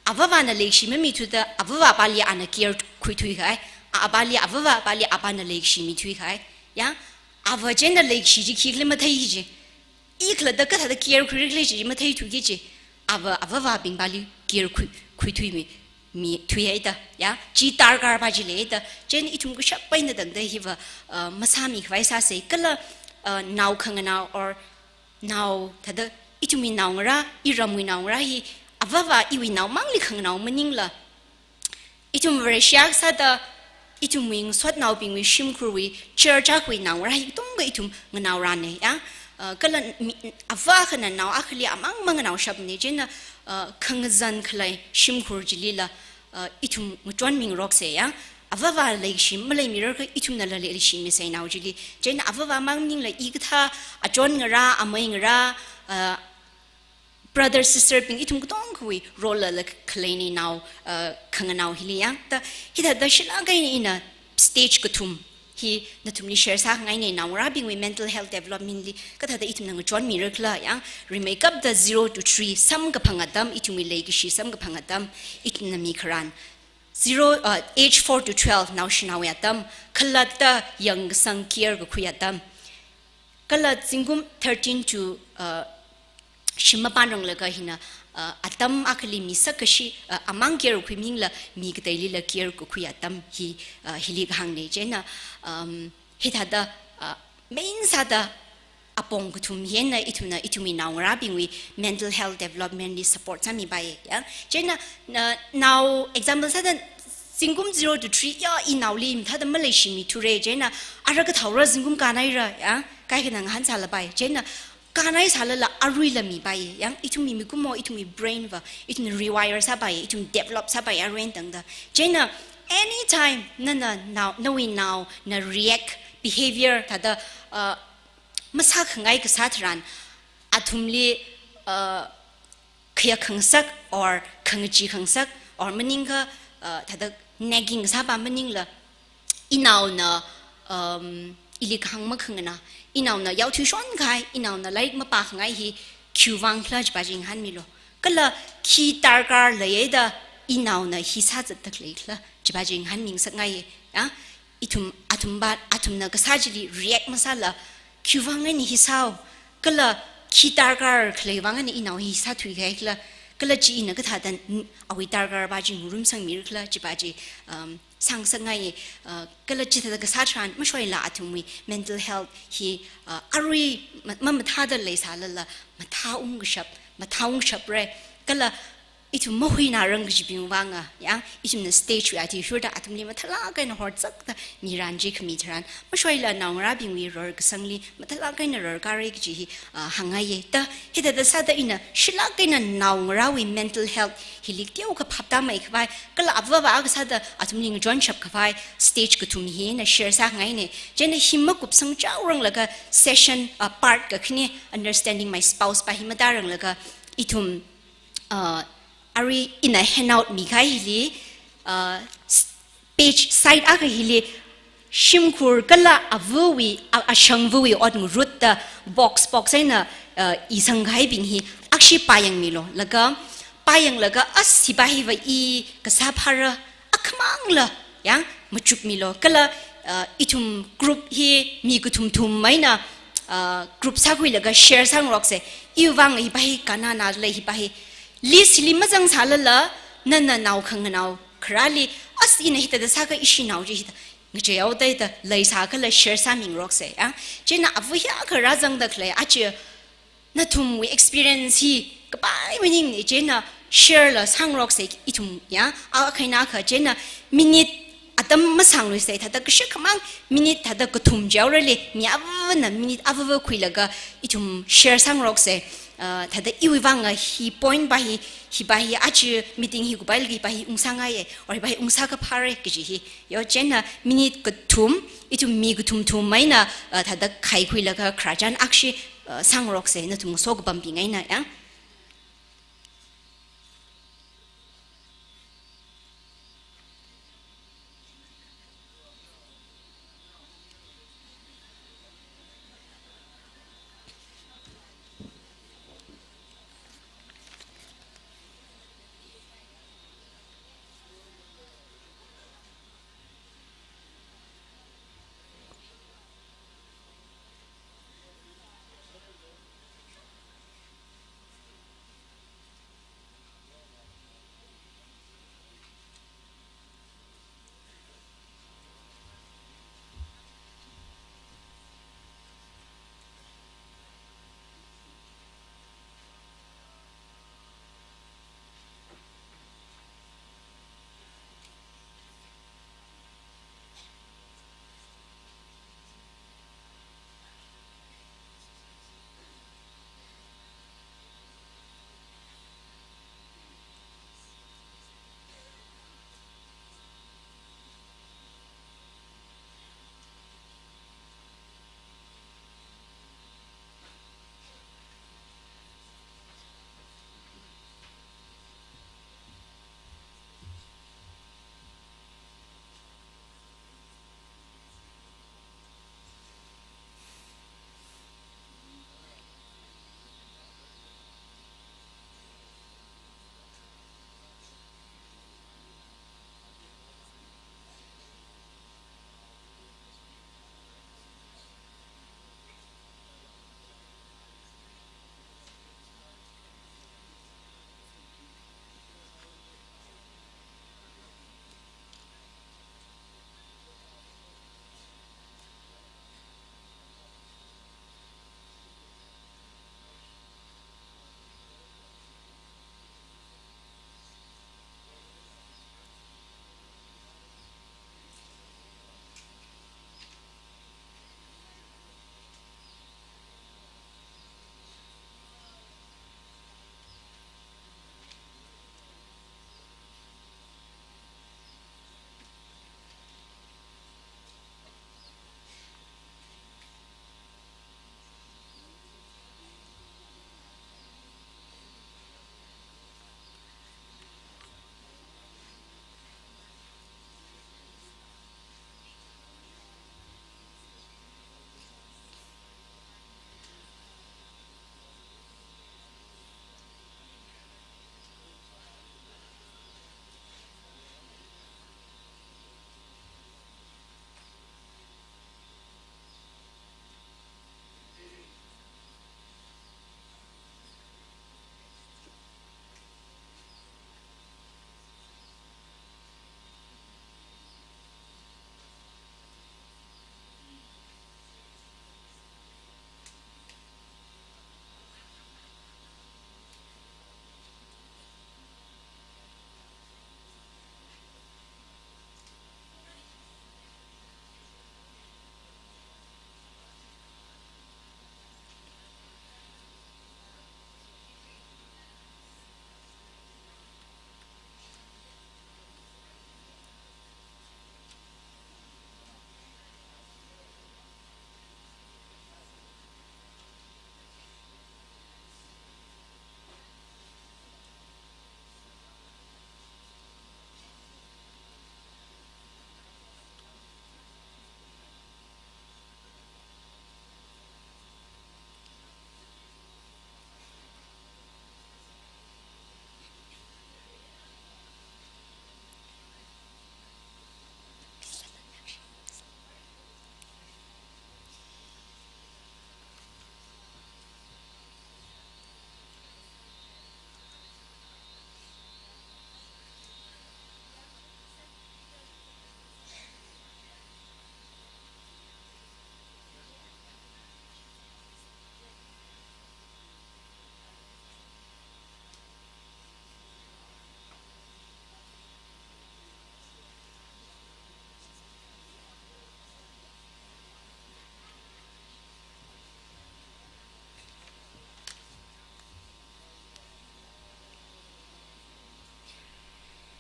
avāvana leikashi mamithuda, avāvapali ana care khuithuikahai, a, apali, avāvapali apana leikashi mithuikahai, ya. Ava chieina leikashi chi khikhala mathei kaji, i khalatta kathāda care khuira khala chi matheithuki kaji, ava, avāvabingpali care khui, khuithuimi, mithuihaida, ya, chi darkarpa chi leida. Chieina ithum kashap eina tangda hiva, uh, masāmikhavai sāsa, kala, uh, nao khanganao or nao, thāda ithumwui naongarā, iramwui naongarā hi, avāva iwui naomangli khanganao maningla, ithum Vareshi akha sāda, ithumwui ngasotnaobingwui shimkhurwui, church akhawui naongarā hi katonga ithum nganaorana, ya. Uh, kala mi, ava akhana nao akhali amang manganaoshapna, chieina, uh, khangazan khalei shimkhur chilila, uh, ithum ngachonmingaroksa, ya. Avāva leikashi maleimirar kha ithumnala leikashimi sāi nao chili. Chieina avāva mang maningla ikathā achon ngarā, amei ngarā, uh, brother sister bing ithum katongkhawui role la khaleina nao, uh, khanganao hili yang. Ta hithāda shilāk eina ina stage kathum hi nathumli share sāngaina naongarābingwui mental health development li kathāda ithumna ngachonmirar khala yang. Rimeikapta zero to three samkaphang atam, ithumwui leikashi samkaphang atam ithumna mikharan. Zero, uh, age four to twelve naoshinao atam, khalatta yangkasang care kakhui atam. Kala zingkum thirteen to, uh, shim mapānranglaga hina, uh, atam akhali mi sakkashi, uh, amang care kakhui maningla mi kateilila care kakhui atam hi, uh, hili kahāngna. Chieina, um, hithāda, uh, main sāda apong kathum hi eina ithumna, ithumwui naongarābingwui mental health development li support sāmipai ya. Chieina, na, nao example sāda zingkum zero to three ya, inaoli mathāda maleishimithura. Chieina ara kathaora zingkum kānaira ya, kaikhana ngahānsālapai. Chieina kānaisālala aruila mipai ya, ithumwui mikumo, ithumwui brain va ithumna rewire sāpai, ithum develop sāpai arui eina tangda. Chieina anytime nana nao, nawui naona react behavior thāda, uh, masākhangai kasā tharan, athumli, uh, khayākhangasak or khangachee khangasak or maningakha, uh, thāda nagging sāpa maningla, inaona, um, ili kahāng makhangana, inaona yaothui shonkahai, inaona lairik mapākhangai hi khiwui vang khala chipa chi ngahānmilu. Kala khi darkar leiya da inaona hi sāzatda khalei khala chipa chi ngahānmingasakngaiya. Ya, ithum, athumva, athumna kasā chili react masāla, khiwui vang eina hi sāo, kala khi darkar khaleiwui vang eina inao hi sāthuikahai khala, kala chi ina kathāda n-, awui darkarpa chi ngarumsangmira khala chipa chi, um, sāngasakngaiya. Uh, kala chithāda kasā tharan mashoila athumwui mental health hi, uh, arui ma-, mamathāda leisālala mathāungkashap, mathāungkashapra. Kala ithum mahuinarang kajibing vanga, ya, ithumna stage wui athishurda athumli mathālāk eina horzakda miran chi khami tharan, mashoila naongarābingwui rorkasangli mathālāk eina rorkara kaji hi, ah, hāngngaiya. Ta hithāda sāda ina shilāk eina naongarāwui mental health hili teokha phaptāmeikhavai, kala avāva akha sāda athumli ngachonshapkhavai stage kathum hi ina share sāngaina. Chieina hi makupsangchaoranglaga session, ah, part kakhane, Understanding My Spouse pa hi matāranglaga ithum, uh, arui ina handout mikahai hili, uh, s-, page side akha hili shimkhur kala avawui, a-, ashangvawui ot ngarutta box box eina, uh, isangkahaibing hi akhashi pāyangmilu. Laga pāyanglaga as hipa hiva i kasā phāra, akhamangla, ya, machukmilu. Kala, uh, ithum group hi mi kathumthum eina, uh, group sākhuilaga share sāngaroksa. Iwui vang hipa hi kannana lei, hipa hi. List hili mazangsālala, nana nao khanganao kharāli, as ina hithāda sākha ishi nao chi hithā ngacheihaoda da leisākhala share sāmingaroksa, ya. Chieina ava hiyākha rāzangda khalei, achi nathumwui experience hi kapai maningmana. Chieina share la sāngaroksa ithum, ya, akha eina akha. Chieina minute atam masāngluisa, thāda kashikhamang minute thāda kathum chaorali mi avāvana minute avāva khuilaga ithum share sāngaroksa. Ah, thāda iwui vanga hi point pa hi, hipa hi achi meeting hi kupailagi hipa hi ungsāngaiya, or hipa hi ungsākaphāra kaji hi. Yo, chieina minute kathum, ithum mi kathumthum eina, ah, thāda khaikhuilaga khararchan akhashi, ah, sāngaroksa, nathum sokhapambing eina, ya.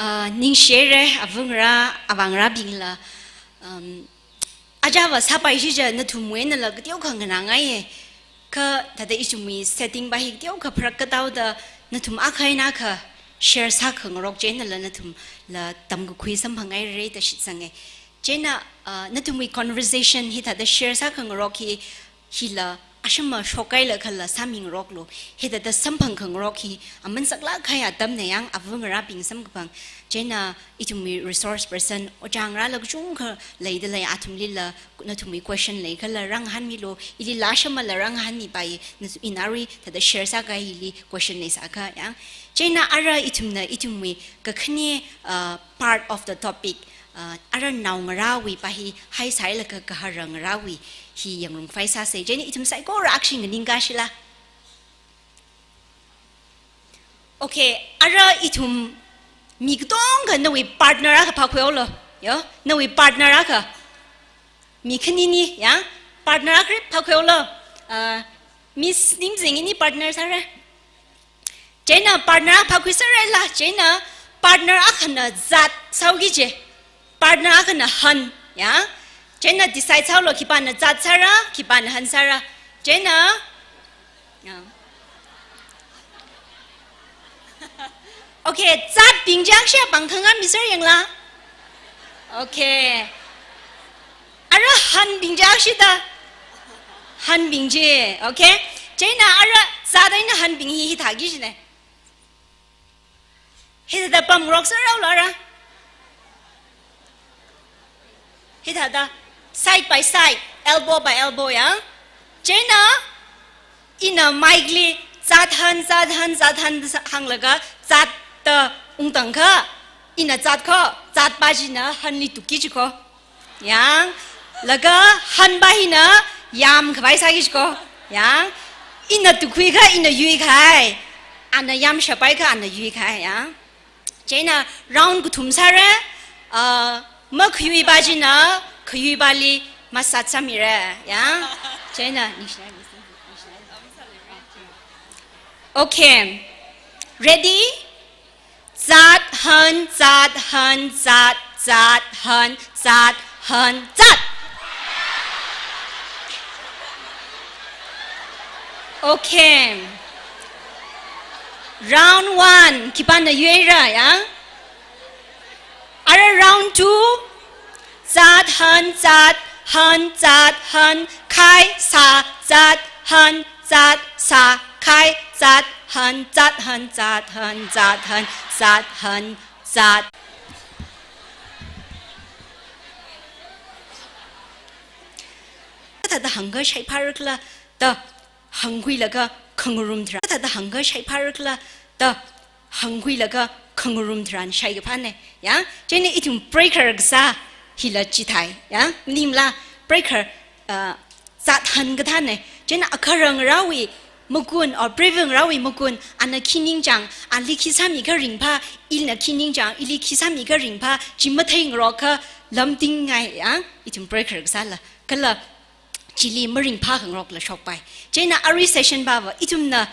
Ah, ningshire, avāngarā, avāngarābingla, um, ajava sāpai shija nathumwui einala kateokha nganāngaiye. Kha thāda ithumwui setting pa hi kateokha pharak kataoda nathum akha eina akha share sākhangarok chieina la nathumla tamkakhui samphanghaire da shitsange. Chieina, ah, nathumwui conversation hi thāda share sākhangarok hi, hila ashama shokhailakhala sāmingaroklu. Hithāda samphangkhangarok hi aman saklāk kahai atamna yang avāngarābing samkaphang. Chieina ithumwui resource person, ojā ngarāla kachungkha leidalei, athumlila nathumwui question leikhala rāngahānmilu, ilila ashamala rāngahānmipai, natu-, ina arui thāda share sākahai hili question leisākha yang. Chieina ara ithumna ithumwui kakhane, ah, part of the topic, ah, ara naongarāwui pa hi haisālaga gahara ngarāwui hi yangrumkhavai sāse. Chieina ithum saikora action nganingkashila. Okay, ara ithum mi katonga nawui partner akha phākhuihaolu. Yo, nawui partner akha. Mi khanini, ya? Partner akha phākhuihaolu. Ah, Miss Nimzing ini partner sāra. Chieina partner akha phākhuisārala, chieina partner akhana zat sāhaoki je. Partner akhana han, ya. Chieina decide sāhaolu khipāna zat sāra, khipāna han sāra. Chieina, ya. Okay, zatbing chi akha shia pāng khangarā misāra yangla. Okay. Ara hanbing chi akha shida. Hanbing chi, okay. Chieina ara zat eina hanbing hi hithāki jine. Hithāda pamngarok sāhaolu ara. Hithāda side by side, elbow by elbow yang. Chieina ina mic li zat han, zat han, zat han hānglaga zat da ungtangkha, ina zat kho, zat pa china hanli tukki jikho. Yang, laga han pa hina yamkhavai sāki jikho. Yang, ina tukhuikha, ina yuikahai. Ana yamshapaikha, ana yuikahai, yang. Chieina round kathum sāra, ah, makhayui pa china khayui pali massage sāmira, yang. Chieina, okay. Ready? Zat, han, zat, han, zat, zat, han, zat, han, zat. Okay. Round one, khipāna yuira, ya? Ara round two, zat, han, zat, han, zat, han, khai, sā, zat, han, zat, sā, khai, zat, han, zat, han, zat, han, zat, han, zat, han, zat. Kathāda hāngkha shaiphārakhala da hāngkhuilaga khangarum tharan. Kathāda hāngkha shaiphārakhala da hāngkhuilaga khangarum tharan shaikaphāne, ya? Chieina ithum breaker kasā hila chithāi, ya? Maningla breaker, ah, zat han kathāne. Chieina agahara ngarāwui magun, or privy ngarāwui magun, ana khi ningchāng, ali khi sāmikha ringphā, ina khi ningchāng, ili khi sāmikha ringphā, chi matheingarokakha lamtingngai, ya? Ithum breaker kasāla. Kala chili maringphā khangarokla shokpai. Chieina arui session pava ithumna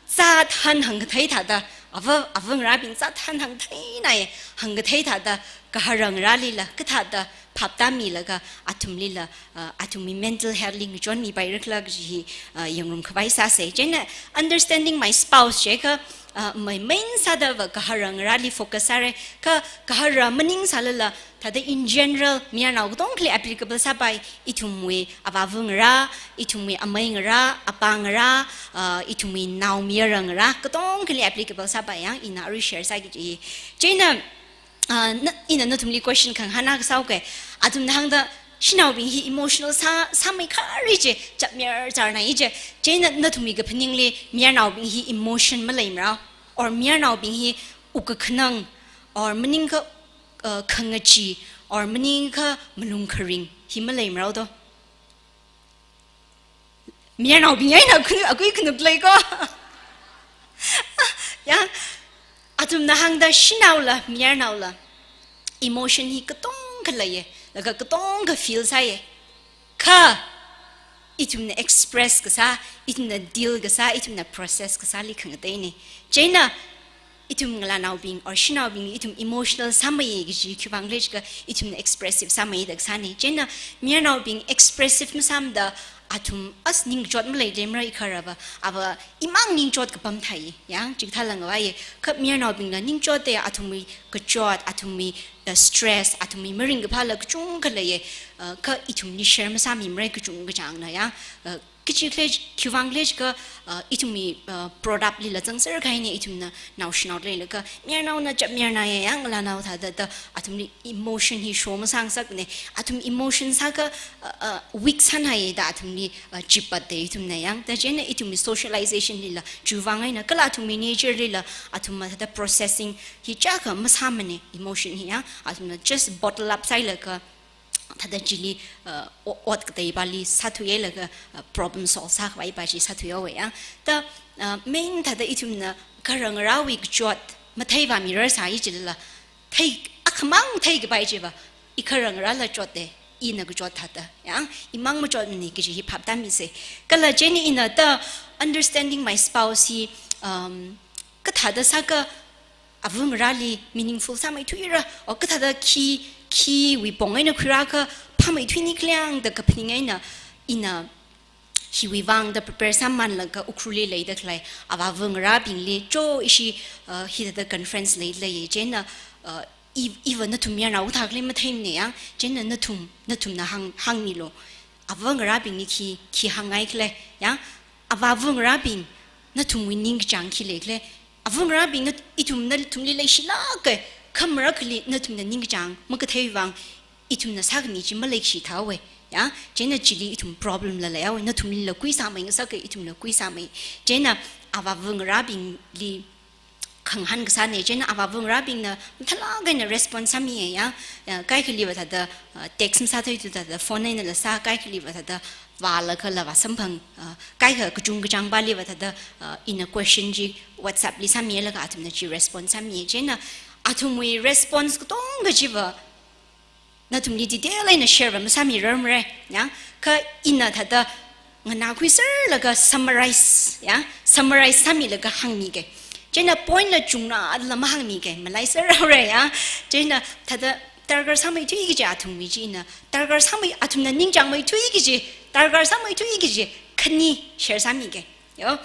zat han hāngkathei thāda, ava, avāngarābing zat han hāngtheinai, hāngkathei thāda, gahara ngarālila kathāda phaptāmilaga athumlila, ah, athumwui mental health li ngachonmipairakhala kaji hi, ah, yangrumkhavai sāse. Chieina understanding my spouse jiakha, ah, mai main sādava gahara ngarāli focus sāra, kha gahara maningsālala, thāda in general, mayarnao katongkhali applicable sāpai, ithumwui avāva ngarā, ithumwui amei ngarā, apā ngarā, ah, ithumwui naomayara ngarā, katongkhali applicable sāpai yang, ina arui share sāki kaji. Chieina, ah, na, ina nathumli question khangahān akha sāuke, athumna hāngda, shanaobing hi emotional sā, sāmeikharei je, chapmayar chārnai je, chieina nathumwui kaphaningli, mayarnaobing hi emotion maleimarao, or mayarnaobing hi wukkakhanang, or maningakha uh, khangachee, or maningakha malung kharing hi maleimarao do. Mayarnaobing eina khanu-, akui khanuk leiko. Ya, athumna hāngda shanaola, mayarnaola emotion hi katongkha leiye, laga katongkha feel sāye. Kha, ithumna express kasā, ithumna deal kasā, ithumna process kasāli khangateine. Chieina, Ithum ngalānaobing or shanaobing ithum emotional sāmei kaji khiwuivang khala jiakha ithumna expressive sāmei da kasāna. Chieina mayarnaobing expressive masāmada athum as ningchot maleidemra ikharava, ava imang ningchot kapam thai, ya, chikathā langvai. Kha mayarnaobingla ningchot da athumwui kachot, athumwui, uh, stress, athumwui maringkaphāla kachungkha leiya, uh, kha ithumli share masāmimara kachungkachāngna, ya, uh, kachi khala, khiwuivang khala jiakha, uh, ithumwui, uh, brought up lila zangser kahaina ithumna naoshinao leilaga, mayarnaona chap mayarnaya, ya, ngalānao thāda da athumli emotion hi show masāngasakna, athum emotion sākha, uh, uh, weak sānhai da athumli, uh, chipatda ithumna, ya. Da chieina ithumwui socialization lila chiwuivang eina kala athumwui nature lila athumna thāda processing hi chiyākha masāmana emotion hi, ya. Athumna just bottle up sāhailaga thāda chili, uh, o-, ot kateipāli sāthuihailaga, uh, problem solve sākhavaipa chi sāthuihaowa, ya. Da, uh, main thāda ithumna khararngarawui kachot matheivāmirarsai chilala, thei, akhamang theikapai chiva, ikhararngarala chotda, ina kachot thāda, ya, imang machotmana kaji hi phap tāmisa. Kala chieina ina da understanding my spouse hi, um, kathāda sākha ava ngarāli meaningful sāmeithuira, or kathāda khi, khiwui pong eina khuirākha phāmeithuini khala da kaphaning eina ina hiwuivangda prepare sāmanlaga Ukhrulli leida khalei avāva ngarābingli cho ishi, uh, hithāda conference leilei, chieina, uh, i-, iva nathum mayarnao thākhala matheimana, ya, chieina nathum, nathumna hāng, hāngmilu. Ava ngarābingli khi, khi hāngngai khala, ya, avāva ngarābing nathumwui ningkachāng khi lei khala, ava ngarābing na, ithum nathumli leishilāka, kha marakhali nathumna ningkachāng makatheiwui vang ithumna sākhami chi maleikashi thāhaowa, ya. Chieina chili ithum problem la leihaowa, nathumlila kuisāmei ngasaka, ithumla kuisāmei. Chieina avāva ngarābingli khangahān kasāna, chieina avāva ngarābingna mathālāk eina response sāmiya, ya. Ya, kaikhaliva thāda, uh, text masāthuithu thāda phone einala sā, kaikhaliva thāda vālagala vāsamphang, uh, kaikha kachungkachāngpāliva thāda, uh, ina question chi WhatsApp li sāmilaga athumna chi response sāmiya. Chieina athumwui response katonga chiva nathumli detail eina share va masāmirarmara, ya. Kha ina thāda nganākhuiserlaga summarize, ya, summarize sāmilaga hāngmiga. Chieina point la chungnala mahāngmiga, malaiserhaora, ya. Chieina thāda darkar sāmeithui kaji athumwui chi ina, darkar sāmei, athumna ningchāngmeithui kaji, darkar sāmeithui kaji khani share sāmiga, yo.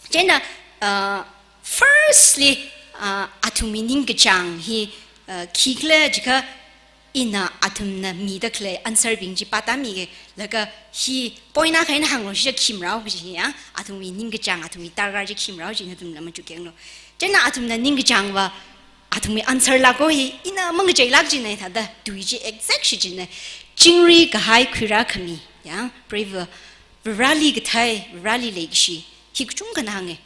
Chieina, uh, firstly, uh, athumwui ningkachāng hi, uh, khikhala jiakha ina athumna mida khalei answer bing chi pātāmiga, laga hi point akha eina hānglu, chi khi marao kaji, ya, athumwui ningkachāng, athumwui darkar chi khi marao chi nathumla machukenglu. Chieina athumna ningkachāngva athumwui answer lāka hi ina mangachei lāk china thāda, tui chi exact shi china. Chingri kahai khuirākhami, ya, brave, Vareli kathei, Vareli leikashi, hi kachungkhana hānga.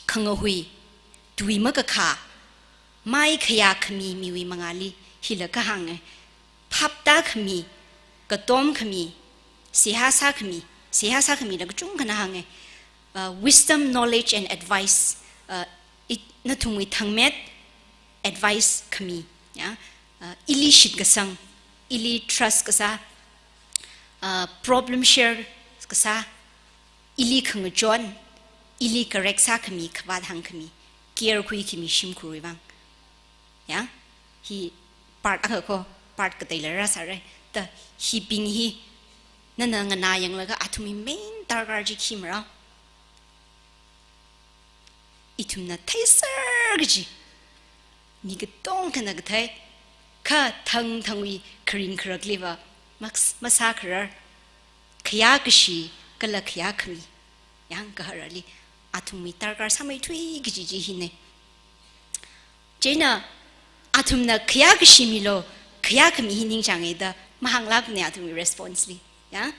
Khangahui, tui makakhā, mai khayā khami miwui mangāli hila kahānga. Phaptākhami, katomkhami, seihā sākhami, seihā sākhamila kachungkhana hānga. Uh, wisdom, knowledge and advice, uh, it, nathumwui thangmet advice khami, ya. Uh, ili shitkasang, ili trust kasā, uh, problem share kasā, ili khangachon, ili correct sākhami, khavāt hāngkhami, care khuikhami shimkhurwui vang. Ya, hi part akha ko, part kateila rāsāra. Da hibing hi nana nganāyanglaga athumwui main darkar chi khi marao. Ithumna theiser kaji, mi katongkhana kathei, kha thangthangwui kharing kharakliva maks-, masākharar, khayākashi kala khayākhami, yangkahārali athumwui darkar sāmeithui kaji chi hina. Chieina athumna khayākashi milo, khayākhami hi ningchānga da mahānglākna athumwui response li. Ya?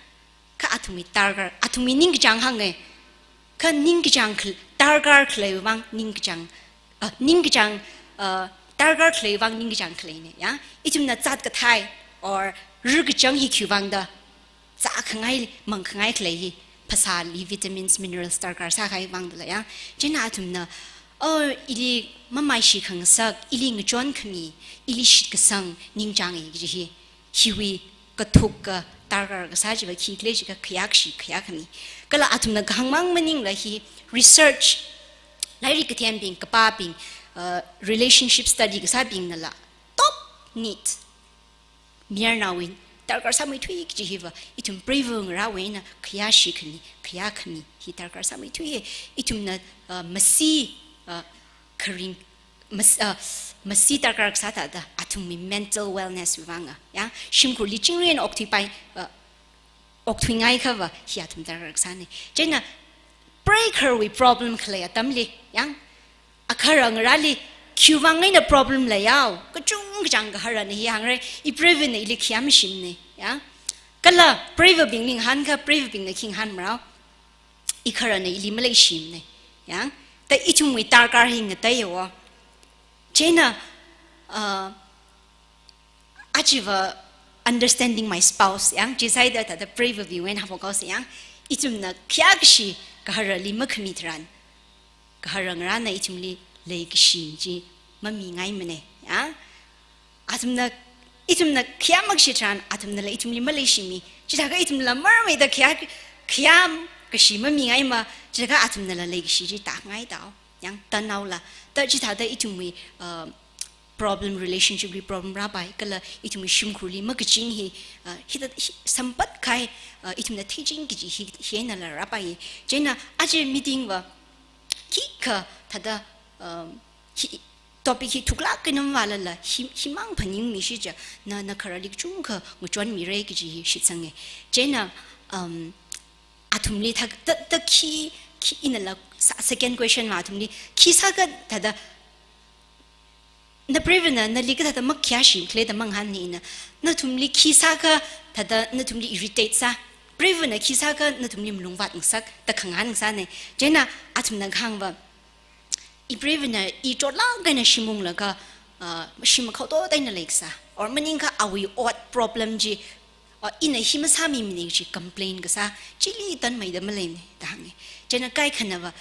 Kha athumwui darkar, athumwui ningkachāng hānga. Kha ningkachāng khal-, darkar khaleiwui vang ningkachāng, ah, ningkachāng, ah, darkar khaleiwui vang ningkachāng khaleina, ya. Ithumna zat kathei or ru kachāng hi khiwui vang da, zākhangai, mangkhangai khalei hi, phasāli vitamins, minerals darkar sākahaiwui vang dala, ya. Chieina athumna, oh, ili mamaishi khangasak, ili ngachon khami, ili shitkasang ningchānga kaji hi, hiwui kathuk kadarkar kasā chiva khikhala jiakha khayākashi, khayākhami. Kala athumna kahāngmang maningla hi research, lairik kathembing, kapābing, uh, relationship study kasābingnala top need, mayarnaowui darkar sāmeithui kaji hiva ithum preivangarāwui eina khayāshi khani, khayā khami hi darkar sāmeithuiya. Ithumna, uh, masi, uh, kharing, mas-, uh, masi darkar kasā thāda athumwui mental wellness wui vanga, ya, shimkhurli chingri eina okthuipai, uh, okthuingai khava hi athum darkar kasāna. Chieina preigahar wui problem khalei atamli, ya, agahara ngarāli khiwui vang eina problem leiya, kachungkachang gaharana hi hāngra, ipreiva̱na ili khayā mashimana, ya. Kala preivabingli ngahānkha, preivabingna khi ngahānmarao, igaharana ili maleishimana, ya. Ta ithumwui darkar hi ngateiya wo. Chieina, uh, achiva understanding my spouse, ya, chi sāida thāda preivabingwui eina haophok haosa, ya. Ithumna khayākashi gaharali makhami tharan, gahara ngarāna ithumli leikashi chi mamingaimana, ya. Athumna, ithumna khayā makashi tharan athumnala ithumli maleishimi. Chithākha ithumla marmeida khayā, khayākashi mamingaima, chithākha athumnala leikashi chi tāngai tao, ya, tānaola. Ta chithāda ithumwui, uh, problem, relationship li problem rāpai, kala ithumwui shimkhurli makaching hi, uh, hithā, hi sampat kahai, uh, ithumna theiching kaji hi, hi einala rāpai. Chieina aja meeting va khikha thāda, um, hi, topic hi thuklāk eina mavālala, hi, himang phaningmishi chiakha, na, nagahara likchungkha ngachonmira kaji hi shitsanga. Chieina, um, athumli thā, ta, ta khi, khi inala sa-, second question va athumli, khi sākha thāda, na preiva̱na nali kathāda makhayāshi khala da mangahānna ina, nathumli khi sākha thāda nathumli irritate sā, preiva̱na khi sākha nathumli malungvāt ngasak, da khangahān ngasāna. Chieina athumna kahāng va, ipreiva̱na i chotlāk eina shim unglaga, uh, shim makhao toda eina leikasā, or maningakha awui ot problem chi, uh, ina hi masāmimana chi complain kasā, chili tanmeida maleimana da hānga. Chieina kaikhanava,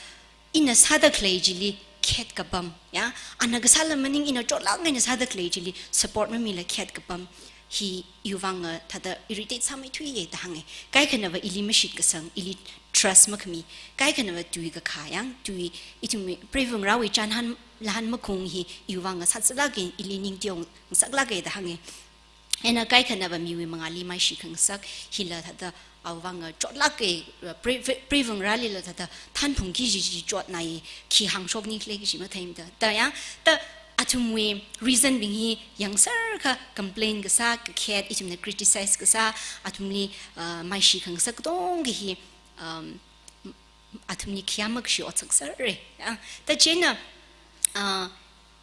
ina sāda khalei chili khet kapam, ya, ana kasāla maning ina chotlāk eina sāda khalei chili support mamila khet kapam, hi iwui vanga thāda irritate sāmeithuiya da hānga. Kaikhanava ili mashitkasang, ili trust makhami, kaikhanava tui kakha, ya, tui ithumwui preiva̱ngarāwui chānhān lāhān makhung hi iwui vanga sātsatlāka, ili ning teongasaklāka da hānga. Eina kaikhanava miwui mangāli maishi khangasak, hila thāda awui vanga chotlāka, prei-, prei-, preiva̱ngarālila thāda thanphungki kaji chi chotnai, khi hāngshokni khala kaji matheimada. Ta, ya, ta athumwui reason bing hi yangserkha complain kasā, kakhet, ithumna criticize kasā, athumli, uh, maishi khangasak katongkha hi, um, athumli khayā makashi ot sāsera, ya. Ta chieina, uh,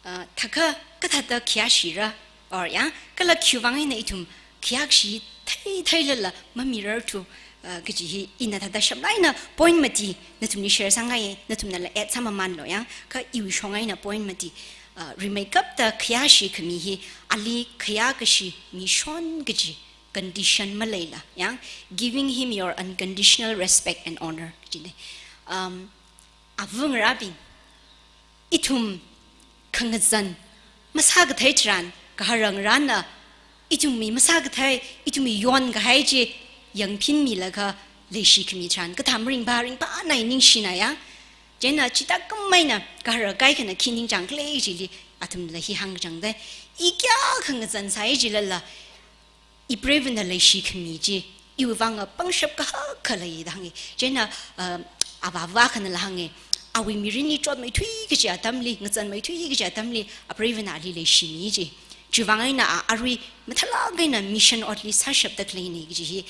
uh, thākha kathāda khayāshira, or, ya, kala khiwui vang eina ithum khayākashi thei theilala mamirarthu, uh, kaji hi ina thāda shamlāk eina point mati nathumli share sāngaiya, nathumnala add sāmamanlu, ya, kha iwui shong eina point mati, uh, rimeikapta khayāshi khami hi ali khayākashi mishon kaji condition maleila, ya, giving him your unconditional respect and honor, kajina. Um, ava̱ngarābing, ithum khangazan masākathei tharan, gahara ngarāna ithumwui masākathei, ithumwui yonkahai chi yangphinmilaga leishi khami tharan, kathā maringphā, ringphānai, ningshinai, ya. Chieina chithākhameina gahara kaikhana khi ningchāng khala chili athumla hi hāngchāngda, i kayākha ngazan sāi chilala, ipreiva̱na leishi khami chi iwui vanga pangshap kahak akha lei da hānga. Chieina, uh, avāva̱ akhanala hānga, awui mirinli chotmeithui kaji atamli, ngazanmeithui kaji atamli, apreiva̱na ali leishimi ji. Chiwui vang eina a arui mathālāk eina mission otli sāshapda khaleina kaji hi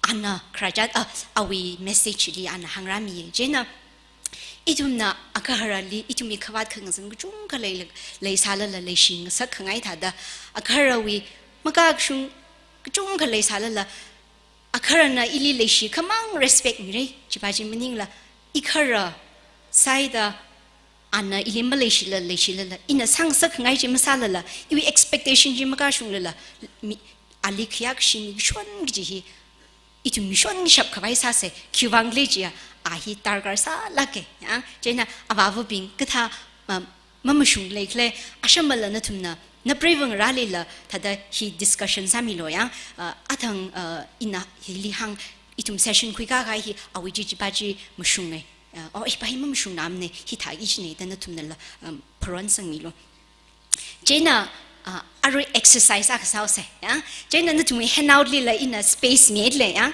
ana khararchan, uh, awui message li ana hāngrāmiya. Chieina ithumna agaharali ithumwui khavāt khangazan kachungkha lei, leisālala leishi ngasak khangai thāda, agaharawui makakashung kachungkha leisālala, agaharana ili leishi khamang, respect mira, chipa chi maningla, igahara sāida ana ili maleishila, leishilala, ina sāngasak khangai chi masālala, iwui expectation chi makashunglala, mi, ali khayākashi mikashon kaji hi ithum mishon shap khavai sāsa, khiwui vang khala jiakha a hi darkar sālāka, ya. Chieina avāva̱bing kathā, um, mamashung leikhala, ashamala nathumna, napreiva̱ngarālila thāda hi discussion sāmilu, ya. Uh, athang, uh, ina hili hāng, ithum session khuikahai hi awui chi chipa chi mashunga. Uh, oh, ipa hi mamashungnamne, hithā ichine, da nathumnala, um, pharon sangmilu. Chieina, uh, arui exercise akha sāuse, ya. Chieina nathumwui handout lila ina space ngaitle, ya.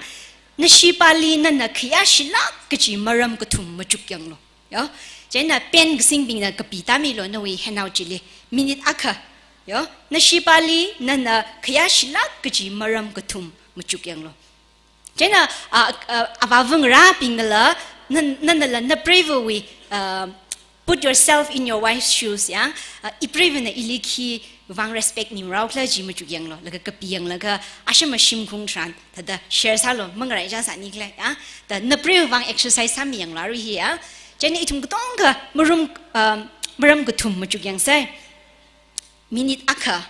Nashipali nana khayāshilāk kaji maram kathum machukyanglu. Ya. Chieina pen kasingbingna kapi tāmilu nawui handout chili. Minute akha. Ya. Nashipali nana khayāshilāk kaji maram kathum machukyanglu. Chieina, ah, ah, avāvangarābingnala, nan-, nanala napreiva̱wui, ah, put yourself in your wife's shoes, ya. Ah, ipreivana ili khivāng respect mirao khala chi machukyanglu, laga kapiyanglaga, asham ashim khung tharan, thāda share sālu, mangaraichā sāni khala, ya. Da napreiva̱ vāng exercise sāmiyanglu arui hi, ya. Chieina ithum katonga marum, ah, maram kathum machukyangsei. Minute akha.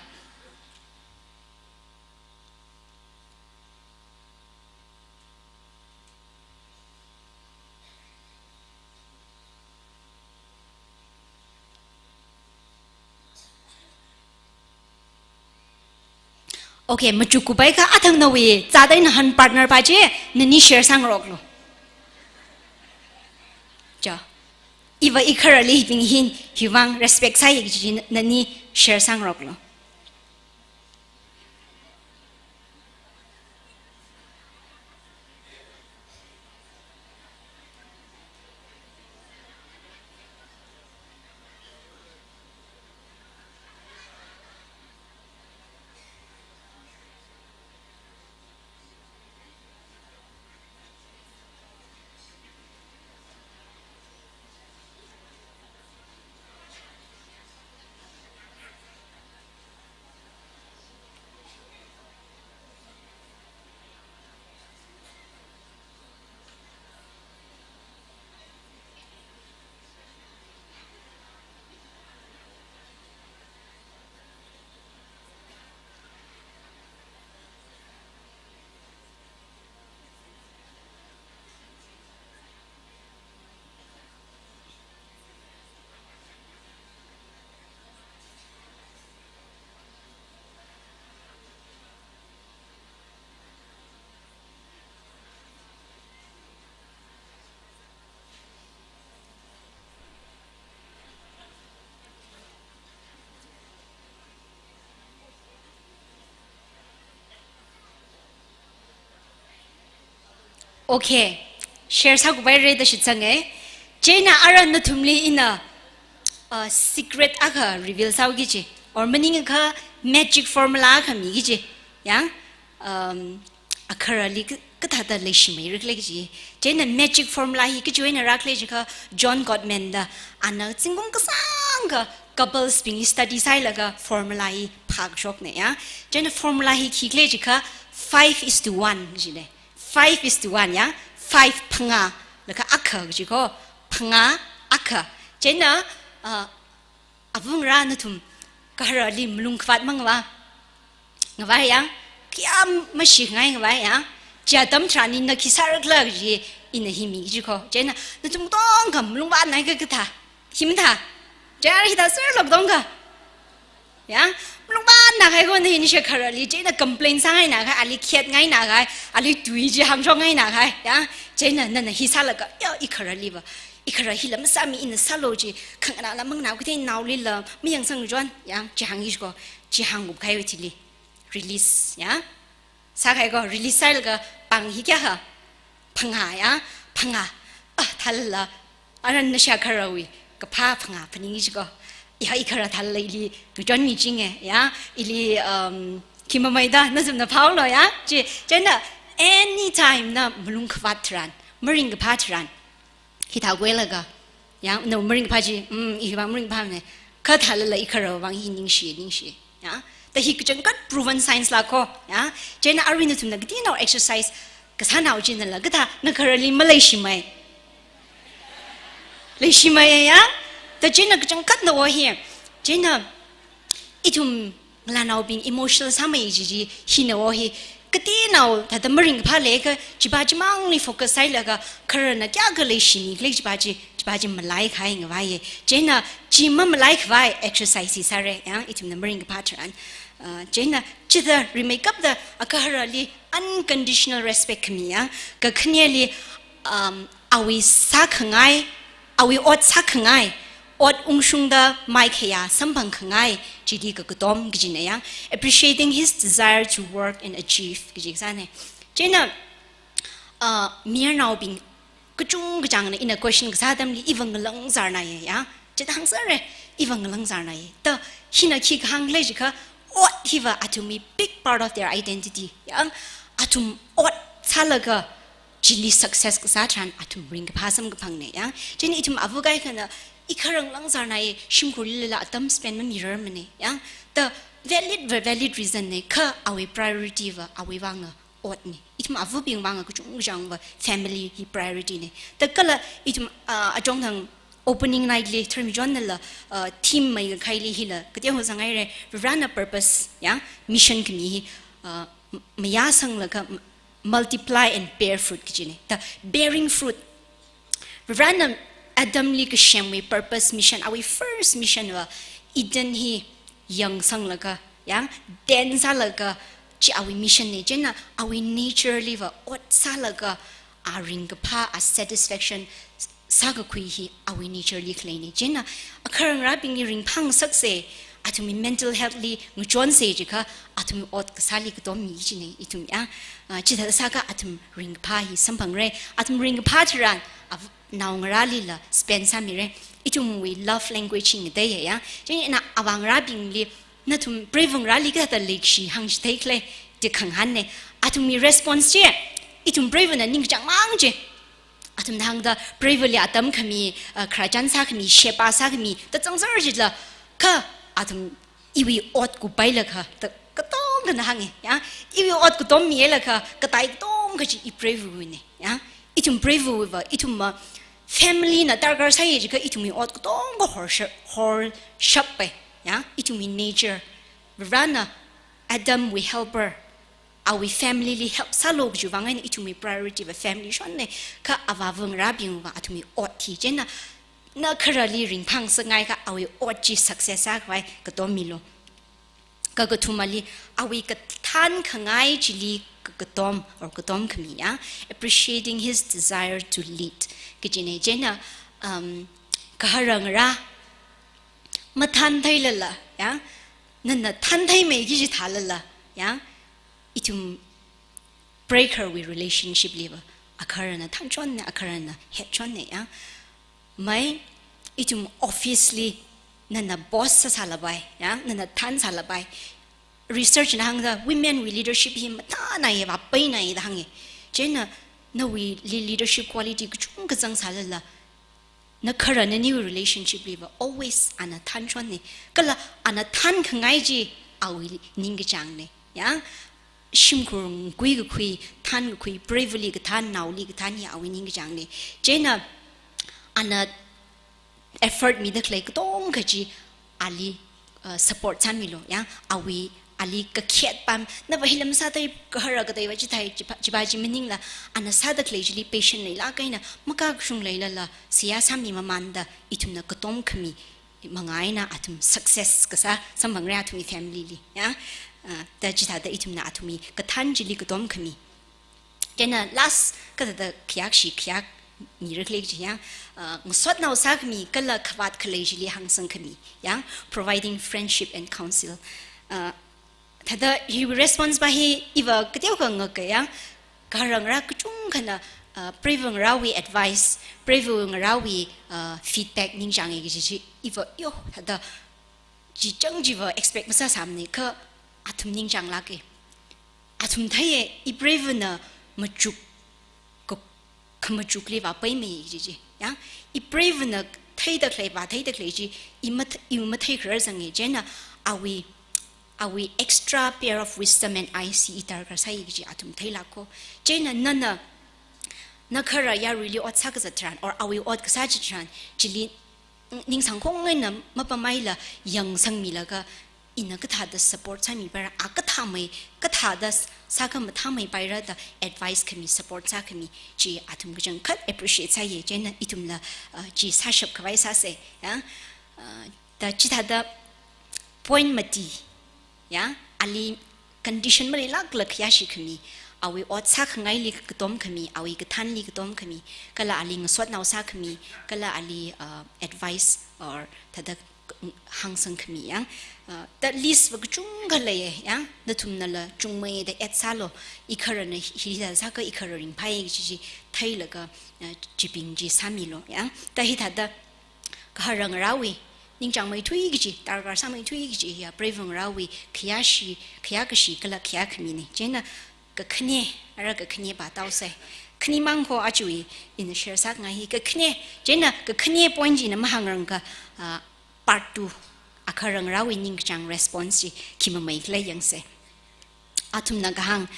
Okay, machuk kupai kha athang nawui, zāda ina han partner pa chi, nani share sāngaroklu. Cha. Iva ikharali hibing hin, hivāng respect sāya kaji chi nani share sāngaroklu. Okay. Share sākupai ready shitsanga. Chieina ara nathumli ina, uh, secret akha reveal sāuki kaji. Or maningakha magic formula akha miki kaji. Ya? Um, akharali ka-, kathāda leishimeira khala kaji. Chieina magic formula hi kachiwui eina rākhala jiakha John Gottman da ana zingkum kasāngkha couples bingli study sāhailaga formula hi phākashokna ya. Chieina formula hi khikhala jiakha five is to one jine. Five is to one ya. Five phangā laga akha kaji ko. Phangā akha. Chieina, uh, avāvangarā nathum kaharali malungkhavāt mangavā. Ngavā ya, kayākha mashikhangai ngavā ya. Chi atam tharan ina khi sāra khala kaji ina hi miki kaji ko. Chieina nathum katonga malungvātngai kathā. Hi mathā. Chieina hithā sārlāk katonga. Ya, malungvātngai ko na hi nisha kaharali. Chieina complain sāngaina kahai, ali khiatngaina kahai, ali tui chi hāngshokngaina kahai. Ya, chieina nana hi sālaga, ya, ikaharaliva. Ikahara hila masāmi ina sālu chi, khanganāla manganā kathei naolila, mayangsang juan, ya, chi hāngki kaji ko, chi hāngkup kahaiwui thili. Release, ya. Sākahai ko, release sālaga pāng hi kayākha, phangā, ya, phangā. Ah, thālala, aran nasha kaharawui, kaphā phangā phaningki kaji ko. Ya, ikahara thālala ili, ngachonmi chinge, ya, ili, um, khi mameida, nathumna phāhaolu, ya. Chi, chieina, anytime na malungkhavāt tharan, maringkaphā tharan, hithā khuilaga, ya, na maringkaphā chi, mm, i hivāng maringkaphāne, kathālala ikahara vāng hi ningshi, ningshi, ya. Da hi kachangkhat proven science la ko, ya. Chieina arui nathumna kateonao exercise kasānao chinala, kathā na kaharali maleishimei. Leishimei ya. Da chieina kachangkhatna wo hi. Chieina ithum ngalānaobing emotional sāmei kaji chi hina wo hi. Kateonao thāda maringkaphā leiakha, chipa chimangli focus sāhailaga, kaharana kayākha leishimi khala chipa chi, chipa chi malaikahai ngavāya. Chieina chi mamalaikhavai exercise hi sāra, ya, ithumna maringkaphā tharan. Uh, chieina chithā rimeikapta akaharali unconditional respect khami ya, kakhaneli, um, awui sākhangai, awui ot sākhangai, ot ungshungda maikhaya samphangkhangai, chili kakatom kajina yang, appreciating his desire to work and achieve, kaji kasāna. Chieina, uh, mayarnaobing kachungkachāngna ina question kasā atamli iva ngalangzarnaye, ya. Chithang sāra, iva ngalangzarnaye. Ta hina khi kahāng khala jiakha, ot hiva athumwui big part of their identity. Ya, athum ot sālaga chili success kasā tharan athum ringkaphā samkaphangna, ya. Chieina ithum ava kaikhana, i kharar ngalangzarnaye, shimkhurlila atam spend mamirarmana, ya. Ta valid, va-, valid reason na, kha awui priority va awui vanga otna. Ithum avabing vanga kachungkachāngva family hi priority na. Ta kala ithum, ah, achongthang opening night li tharmi chonnala, ah, theme mai kakhaili hila kateokha zanghaira, Varena purpose, ya, mission khami hi, ah, m-, mayāsanglaga m-, multiply and bear fruit kajina. Ta bearing fruit, Varena Adamli kasemwui purpose, mission, awui first mission va Eden hi yangsanglaga, yang, tensālaga, chi awui mission na. Chieina awui nature liva ot sālaga a ringkaphā, a satisfaction sākakhui hi awui nature li khaleina. Chieina akharar ngarābingli ringphāngasaksa, athumwui mental health li ngachonsa jiakha, athumwui ot kasāli katommi kajina ithum, ya. Ah, chithāda sākha athum ringkaphā hi samphangra. Athum ringkaphā tharan, av-, naongarālila spend sāmira. Ithumwui love language hi ngateiya, ya. Chieina avāngarābingli, nathum preivangarāli kathāda leikashi hāngchithei khala, da khangahānna. Athumwui response chi, ithum preivana ningkachāng mang chi. Athumna hāngda preivali atam khami, uh, khararchan sākhami, sheba sākhami, da zangzar jila, kha athum iwui ot kupailaga, da katongkhana hānga, ya. Iwui ot katommilaga, katai katongkha chi i preivawuina, ya. Ithum preivawuiva, ithumva family na darkar sāya jiakha ithumwui ot katongkha horshap, horshappai, ya. Ithumwui nature, Varena Adamwui helper, awui family li help sālu kajiwui vang eina ithumwui priority va family shonna, kha avāvangarābingva athumwui ot hi. Chieina na khararli ringphāngasakngaikha awui ot chi success sākhavai katommilu. Kakathumali, awui kathānkhangai chili ka-, katom or katom khami, ya, appreciating his desire to lead kajina. Chieina, um, gahara ngarā mathāntheilala, ya, nana thāntheimeiki kaji thālala, ya, ithum preikharwui relationship liva, agaharana thānchonna, agaharana hetchonna, ya. Mai, ithum office li nana boss sāsālapai, ya, nana thānsālapai. Research na hāngda women wui leadership hi mathānaiya, vāpainaiya da hānga. Chieina nawuili leadership quality kachungkha zangsālala, na khararna nawui relationship liva always ana thānchonna. Kala ana thānkhangai chi awui ningkachāngna. Ya, shimkhur ngakui kakhui, thānkakhui, preivali kathān, naoli kathān hi awui ningkachāngna. Chieina ana effort mida khalei katongkha chi ali, uh, support sāmilu, ya, awui, ali kakhet pam, nava hila masāthei, gahara kateiva chithei, chipa, chipa chi maningla, ana sāda khalei chili patient leilāk eina, makakashung leilala, seihā sāmi mamanda, ithumna katom khami, manga eina athum success kasā samphangra athumwui family li, ya. Ah, da chithāda ithumna athumwui kathān chili katom khami. Chieina last kathāda khayākshi khayākmira khala jiakha, ah, ngasotnao sākhami kala khavāt khalei chili hāngsang khami, ya, providing friendship and counsel. Ah, thāda hi response pa hi iva kateokha ngakaya, gahara ngarā kachungkhana, ah, preivangarāwui advice, preivangarāwui, ah, feedback ningchānga kaji chi, iva yo, thāda chi chang chiva expect masāsāmana, kha athum ningchānglāka. Athum theiya, i preivana machuk, ka-, khamachukli vāpaimei kaji chi. Ya, i preivana theida khalei, vātheida khalei chi, i math-, i matheikharar zanga, chieina awui, awui extra pair of wisdom and eyes hi i darkar sāya kaji athum theilāka. Chieina nana, na kharā yaruili ot sākazat tharan, or awui ot kasā chi tharan, chili ningsāngkhong eina mapamhaila yangsangmilaga, ina kathāda support sāmipaira, a kathāmei, kathāda s-, sākhamathāmeipaira da advice khami, support sākhami, chi athum kachangkhat appreciate sāya, chieina ithumla, ah, chi sāshap khavai sāsa, ya. Ah, da chithāda point mati, ya, ali condition maleilākla khayāshi khami, awui ot sākhangaili katom khami, awui kathānli katom khami, kala ali ngasotnao sākhami, kala ali, uh, advice or thāda hāngsang khami yang, uh, thāda list va kachungkha leiya yang, nathumnala chungmeida add sālu, ikhararna hi, hi thāda sākha ikharar ringphāya kaji chi theilaga, uh, chibing chi sāmilu yang. Thāda hithāda gahara ngarāwui ningchāngmeithui kaji, darkar sāmeithui kaji hiya preiva ngarāwui khayāshi, khayākashi kala khayākhamina. Chieina kakhane, ara kakhane pātaosa. Khanimang kho ajawui ina share sākhangai hi kakhane. Chieina kakhane point chi ina mahāngrangakha, ah, part two, agahara ngarāwui ningkachāng response chi khi mamei khala yangsa. Athumna kahāng,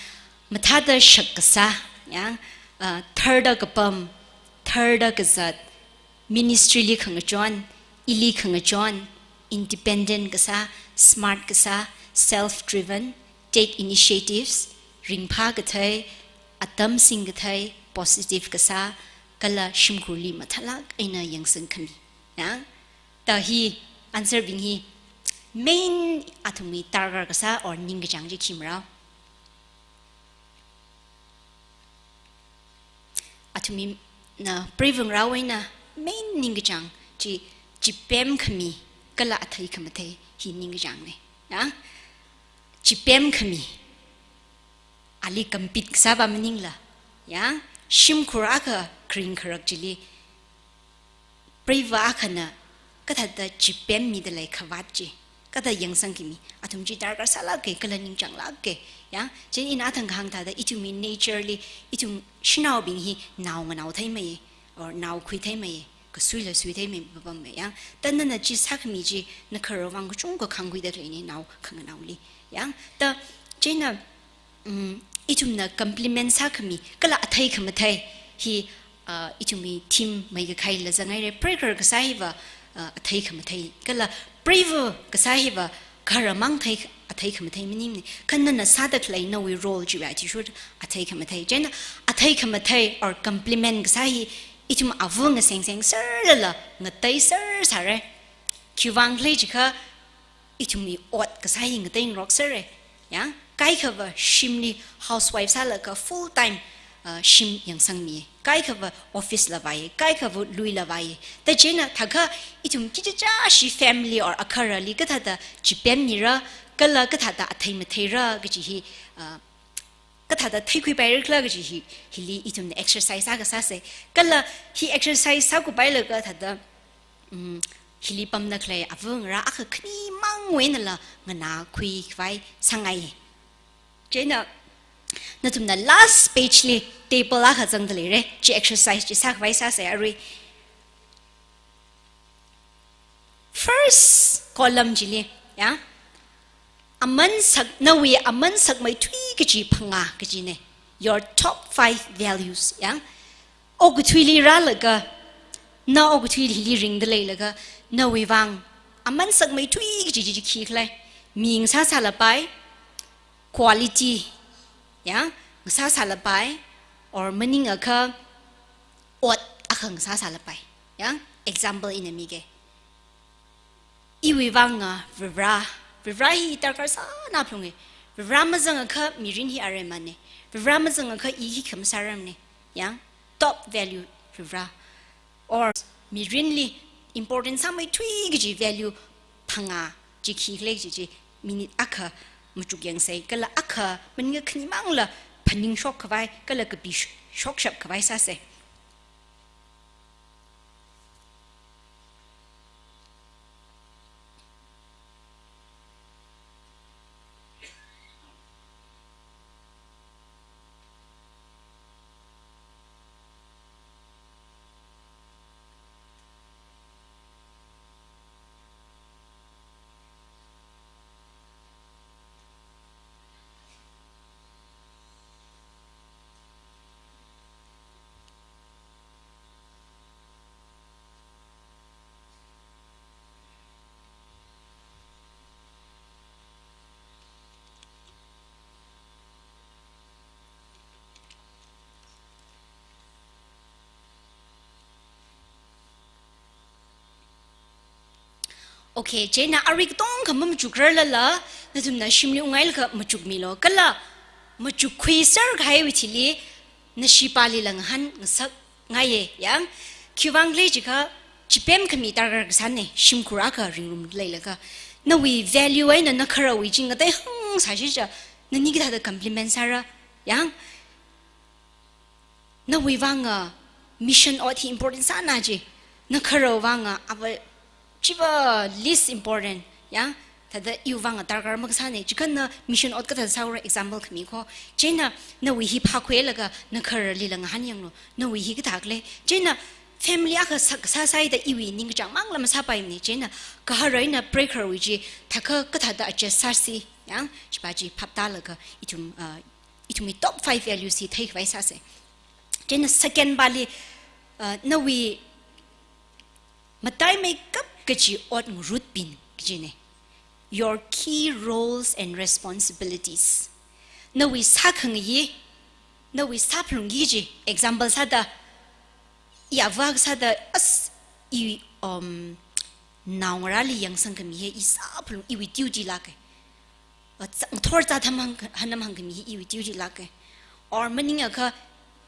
mathāda shak kasā, yang, ah, tharda kapam, tharda kazat, ministry li khangachon, ili khangachon, independent kasā, smart kasā, self-driven, take initiatives, ringphā kathei, atam singkathei, positive kasā, kala shimkhurli mathālāk eina yangsang khami. Yang, thāda hi answer bing hi main athumwui darkar kasā or ningkachāng chi khi marao. Athumwui na preiva ngarāwui eina main ningkachāng chi, chipem khami kala athei khamathei hi ningkachāngna. Ya? Chipem khami. Ali compete kasā va maningla. Ya? Shimkhur akha kharing kharak chili preiva akhana kathāda chipemmida lei khavāt chi, kathāda yangsang khami, athum chi darkar sālāka, kala ningchānglāka, ya. Chieina ina athang kahāng thāda ithumwui nature li, ithum shanaobing hi nao nganao theimei, or nao khui theimei, kasuila sui theimei, papammei, ya. Thāda nana chi sākhami chi, na khararvang kachungkha khāngkhuida khaleina nao khanganaoli, ya. Thāda, chieina, um, ithumna complement sākhami, kala athei khamathei hi, uh, ithumwui theme meikakhaila zanghaira, preiva kasā hiva, uh, athei khamathei, kala preiva kasā hiva gaharamang thei, athei khamathei maningmana, kha nana sāda khalei nawui role chiwui athishurda athei khamathei. Chieina athei khamathei or complement kasā hi ithum ava ngasengsengserlala ngateiser sāra. Khiwuivang khala jiakha, ithumwui ot kasā hi ngateingarokserra. Ya, kaikhava shimli housewife sālaga full time, uh, shim yangsangmi. Kaikhava office la vāya, kaikhava luila vāya. Thāda chieina thākha ithum kachichāshi family or agaharali kathāda chipemmira, kala kathāda athei matheira kaji hi, uh, kathāda theikhuipaira khala kaji hi, hili ithumna exercise akha sāsa. Kala hi exercise sākupailaga thāda, um, hili pamda khalei ava ngarā akha khanimangwui einala nganākhui khavai sāngai. Chieina nathumna last page li table akha zangda leira, chi exercise chi sākhavai sāsa arui. First column chili, ya. Aman sak, nawui aman sakmeithui kaji phangā kajina. Your top five values, ya. Okathuili rālaga, na okathuili ringda leilaga, nawui vang aman sakmeithui kaji chi khi khala. Mi ngasā sālapai, quality, ya, ngasā sālapai, or maningakha ot akha ngasā sālapai. Ya, example ina mika. Iwui vang, ah, Varivara, Varivara hi darkar sāna phalunga. Varivara mazangakha mirin hi aremana. Varivara mazangakha i hi khamasārarmana. Ya, top value Varivara. Or mirinli important sāmeithui kaji value phangā chi khi khala kaji chi minute akha machuk yangsa, kala akha maningakha khanimangla phaningshok khavai, kala kapi sh-, shokshap khavai sāsa. Okay, chieina arui katongkha mamachukrarlala, nathumna shimli unghailaga machukmilu. Kala Machukhuiser kahaiwui thili, nashipāli langhan ngasak ngaiye, yang. Khiwuivang khala jiakha, chipemkhami darkar kasāne, shimkhur akha ringrum leilaga. Nawui value eina nakharawui chi ngateihāng sāshicha, nani kathāda compliment sāra, yang. Nawui vanga mission ot hi important sāna ji. Nakharao vanga ava chiva least important, ya. Thāda iwui vanga darkar makasāne. Chiakha na mission ot kathāda sāra, example khami ko. Chieina nawui hi phākhuilaga nakharali langhan yanglu. Nawui hi kathā khala. Chieina family akha sā, sāsāida iwui ningkachāng mangla masāpaimane. Chieina kaharaina prekharawui chi thākha kathāda adjust sāsi. Yang, chiva chi phaptālaga ithum, ah, ithumwui top five values hi theikhavai sāse. Chieina second pāli, uh, nawui mataimeikap kaji ot ngarutbing kajine. Your key roles and responsibilities. Nawui sākhangayi, nawui sāphalungki kaji, example sāda, i ava sāda, as, i, um, naongarāli yangsangkhami hi i sāphalung iwui duty lāke. Ot sā, ngathor sā tham hāng, hanam hāngkhami hi iwui duty lāke. Or maningakha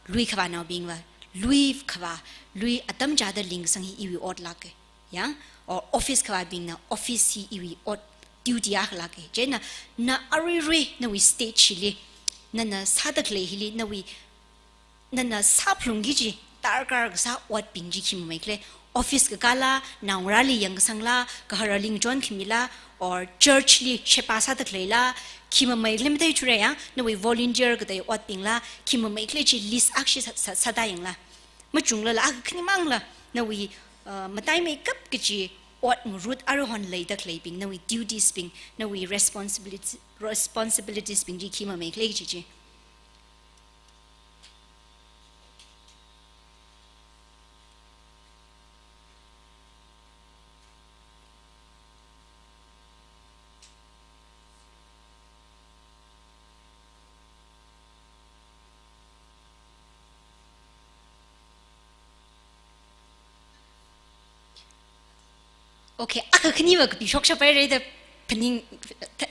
lui khavānaobingva, lui khavā, lui atam chāda lingsang hi iwui ot lāke. Ya? Or office khavābingna office hi iwui ot duty akha lāke. Chieina na aruirui nawui stage hili, nana sāda khalei hili, nawui nana sāphalungki kaji darkar kasā otbing chi khimamei khala, office kakāla, naongarāli yangkasangla, kaharali ngachon khamila, or church li sheba sāda khaleila, khimamei khala matheithura ya, nawui volunteer katei otbingla, khimamei khala chi list akhashi sā, sā, sāda yangla. Machunglala akha khanimangla, nawui, uh, mataimeikap kaji ot ngarut aruihon leida khaleibing, nawui duties bing, nawui responsibility, responsibilities bing chi khimamei khala kaji chi. Okay, akha khaniva kapishok shapaira da phaning,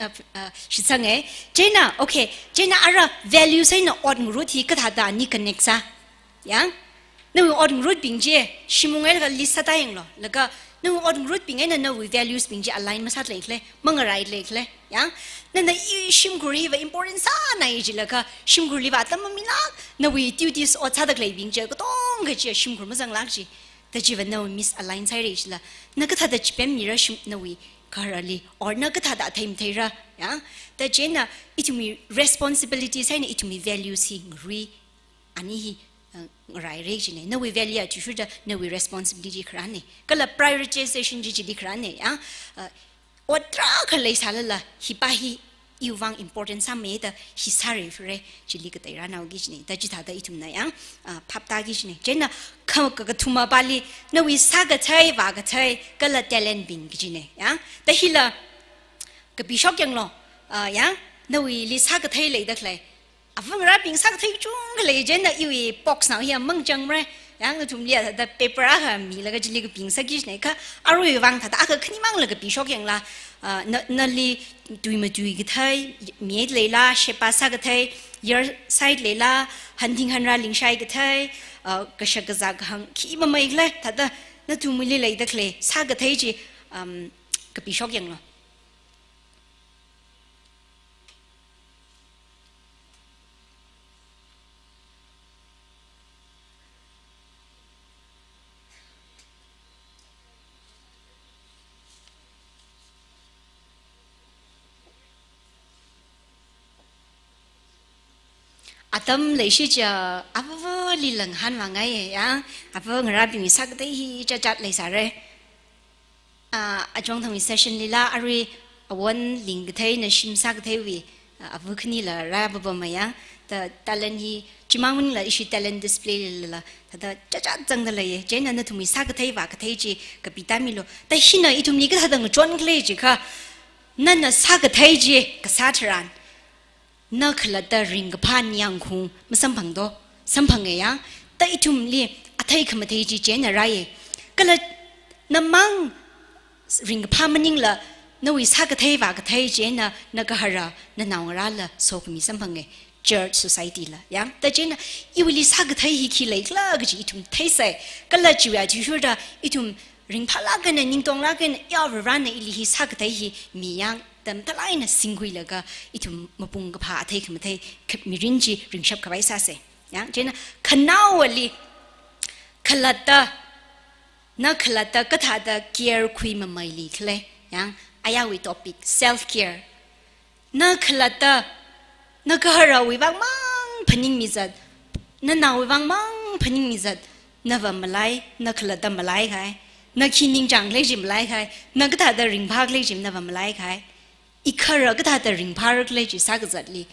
uh, uh, shitsange. Chieina, okay, chieina ara values eina ot ngarut hi kathāda ani connect sā. Yang, nawui ot ngarutbing chi, shim unghailaga list sāda yanglu. Laga, nawui ot ngarutbing eina nawui values bing chi align masālei khala, mangarai lei khala. Yang, nana i shimkhur hiva important sāna jilaga, shimkhurliva atam mamilāk, nawui duties ot sāda khaleibing chi, katonga chi shimkhur mazanglāk ji. Da chiva nawui misalign sāhaira jila, na kathāda chipemmira shim nawui kaharali, or na kathāda athei matheira, ya. Da chieina ithumwui responsibilities eina ithumwui values hi ngarui, ani hi, uh, ngaraira kajine. Nawui value athishurda nawui responsibility kharāne. Kala prioritization chi chili kharāne, ya. Uh, ot tarākha leisālala, hipa hi iwui vang important sāmeida hi sāra fure, chili katei rānao kajine. Da chithāda ithumna yang, ah, phaptāki kajine. Chieina kha, ka, kathuma pāli, nawui sākathei, vākathei, kala talent bing kajine. Yang, da hila kapishok yanglu, ah, yang, nawuili sākathei leida khalei. Avangarābing sākathei chungkha lei, chieina iwui box nao hiya mangchangmara. Yang nathumli thāda paper akha milaga chili kaping sāki kajine kha, aruivang thāda akha khanimangla kapishok yangla, ah, na, nali tui matui kathei, mi leila, sheba sākathei, yār sāi leila, hanthing hanra lingshai kathei, ah, kashak kazā kahāng khimamei khala, thāda nathumli leida khalei sākathei chi, um, kapishok yanglu. Atam leishicha avāvali langhan vāngaiye, yang, avāngarābingwui sākathei hi chachat leisāra. Ah, achongthangwui session lila arui awon lingkathei, na shim sākatheiwui, ah, ava khanila rā baba mayang, da talent hi, chimang maningla ishi talent display lila, thāda chachat zangda leiye, chieina nathumwui sākathei vākathei chi kapitāmilu. Da hina ithumli kathāda ngachon khala jiakha, nana sākathei chi kasā tharan, na khalatta ringkaphā ningyāng khaung masamphangdo, samphanga ya, da ithumli athei khamathei chi chieina rāye. Kala namang ringkaphā maningla, nawui sākathei vākathei chieina, na gahara, na naongarāla sokhami samphanga. church society la. Yang, da chieina iwuili sākathei hi khi leikhala kaji ithum theisai. Kala chiwui athishurda ithum ringphālāk eina, ningtonglāk eina, ya Varena ili hi sākathei hi mi yang, da mathālāk eina singkhuilaga ithum mapung kaphā athei khamathei kha-, mirin chi ringshap khavai sāsai. Yang, chieina khanaowali khalatta, na khalatta kathāda care khuimamei leikhala. Yang, ayāwui topic, self care. Na khalatta, na gaharawui vang mang phaningmi zat, na naowui vang mang phaningmi zat, nava malai, na khalatta malai khai, na khi ningchāngkhala chi malai khai, na kathāda ringphākhala chi nava malai khai. Igahara kathāda ringphārakhala chi sākazatli,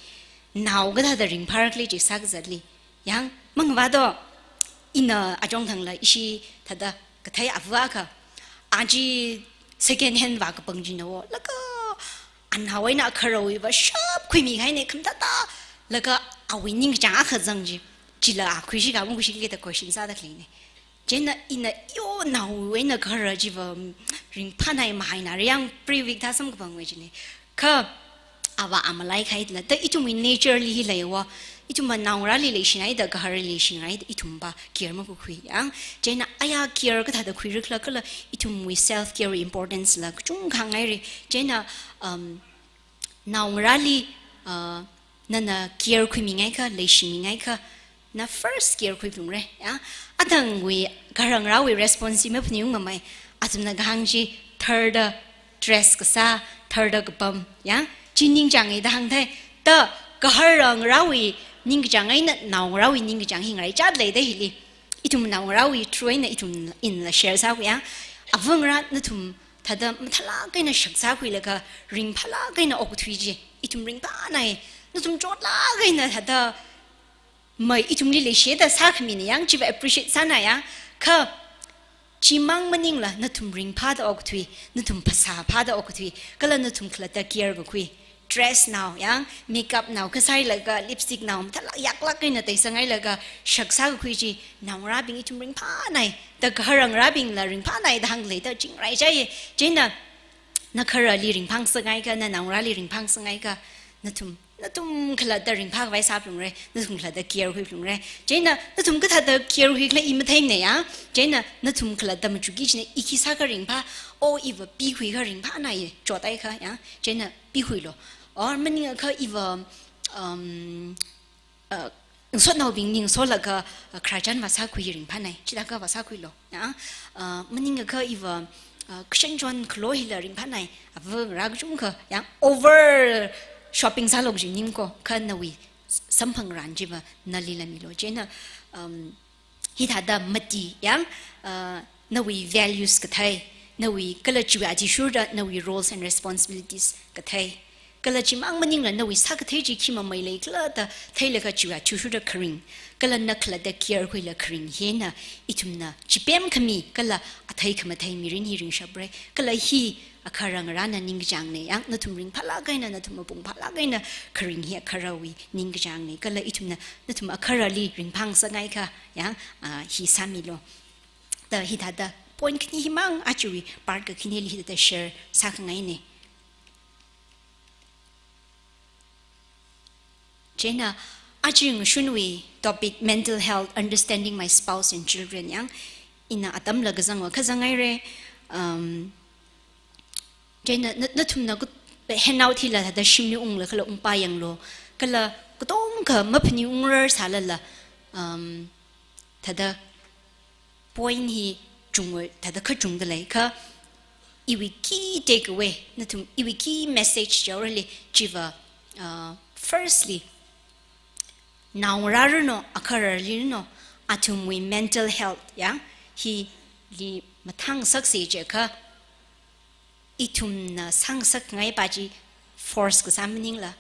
nao kathāda ringphārakhala chi sākazatli. Yang, mangva do, ina ajong thangla ishi thāda kathei ava akha, a chi second hand vākapang china wo, laga anao eina agaharawui vāshap khuimi kahaina khamathāda, laga awui ningkachāng akha zang chi, chila a khuishi ka makhuishila da question sāda khaleina. Chieina ina yo naowui eina gahara chiva ringphānai mahaina, yang private thā samkaphangwui china. Kha ava a malai khaila, da ithumwui nature li hi leiya wo, ithumva naongarāli leishingaida, gaharali leishingaida, ithumva care makakhui yang. Chieina ayā care kathāda khuirakhala kala ithumwui self care importance la kachungkha hāngngaira. Chieina, um, naongarāli, uh, nana care khuimingaikha, leishimiingaikha, na first care khuiphalungra, ya. Athangwui gaharangarāwui response hi maphaning mamai, athumna kahāng chi tharda dress kasā, tharda kapam, ya. Chi ningchānga da hāngthei, da gaharangarāwui ningkachāng eina naongarāwui ningkachāng hi ngaraichāda leida hili. Ithum naongarāwui through eina ithum inla share sākhui ya. Avangarā nathum thāda mathālāk eina shak sākhuilaga ringphālāk eina okathui chi ithum ringphānai. Nathum chotlāk eina thāda mai ithumli leishida sākhamina yang, chiva appreciate sāna ya. Kha chimang maningla nathum ringphāda okathui, nathum phasā phāda okathui, kala nathum khalatta care kakhui, dress nao, yang, makeup nao kasāhailaga, lipstick nao mathālāk yaklāk eina teisangailaga shak sākakhui chi, naongarābing ithum ringphānai, da gaharangarābingla ringphānai da hāngkhalei da chi ngaraichāya. Chieina, na gaharali ringphāngasakngaikha, na naongarāli ringphāngasakngaikha, nathum, nathum khalatta ringphākhavai sāphalungra, nathum khalatta care khuiphalungra. Chieina, nathum kathāda care khuikhala i matheimana ya. Chieina, nathum khalatta machukki china i khi sākha ringphā, o iva pikhuikha ringphānai, chotaikha ya. Chieina, pikhuilu. Or maningakha iva, um, uh, ngasotnaobingli ngasolaga, uh, khararchan vāsākhui ringphānai, chithākha vāsākhuilu. Ya, uh, maningakha iva, uh, kashan chon khalo hila ringphānai, avangarā kachungkha, ya, over shopping sālu kaji maningko, kha nawui s-, samphangarān chiva nalila milu. Chieina, um, hithāda mati yang, uh, nawui values kathei, nawui kala chiwui athishurda nawui roles and responsibilities kathei. Kala chimang maningla nawui sākathei chi khi mamei leikhala da theilaga chiwui athishurda kharing. Kala na khalatta care khuila kharing hina ithumna chipemkhami kala athei khamathei mirin hi ringshapra. Kala hi agaharangarāna ningkachāngna yang, nathum ringphālāk eina, nathum mapung phālāk eina kharing hi agaharawui ningkachāngna. Kala ithumna, nathum agaharali ringphāngasakngaikha, yang, ah, hi sāmilu. Da hithāda point khani himang, ajawui part kakhaneli hithāda share sākhangaina. Chieina, aja ngashunwui topic mental health, understanding my spouse and children yang, ina atamla kazangva kazangngaira, um, chieina na, nathumna kut-, handout hila thāda shimli ungla kala ungpā yanglu, kala katongkha maphaningungra sālala, um, thāda point hi chungwui, thāda kachungda leikha, iwui key takeaway, nathum iwui key message jaorali chiva, uh, firstly, naongarāli no, agaharali no, athumwui mental health, ya, hili mathāngasaksei jiakha, ithumna sāngasakngai pa chi force kasā maningla,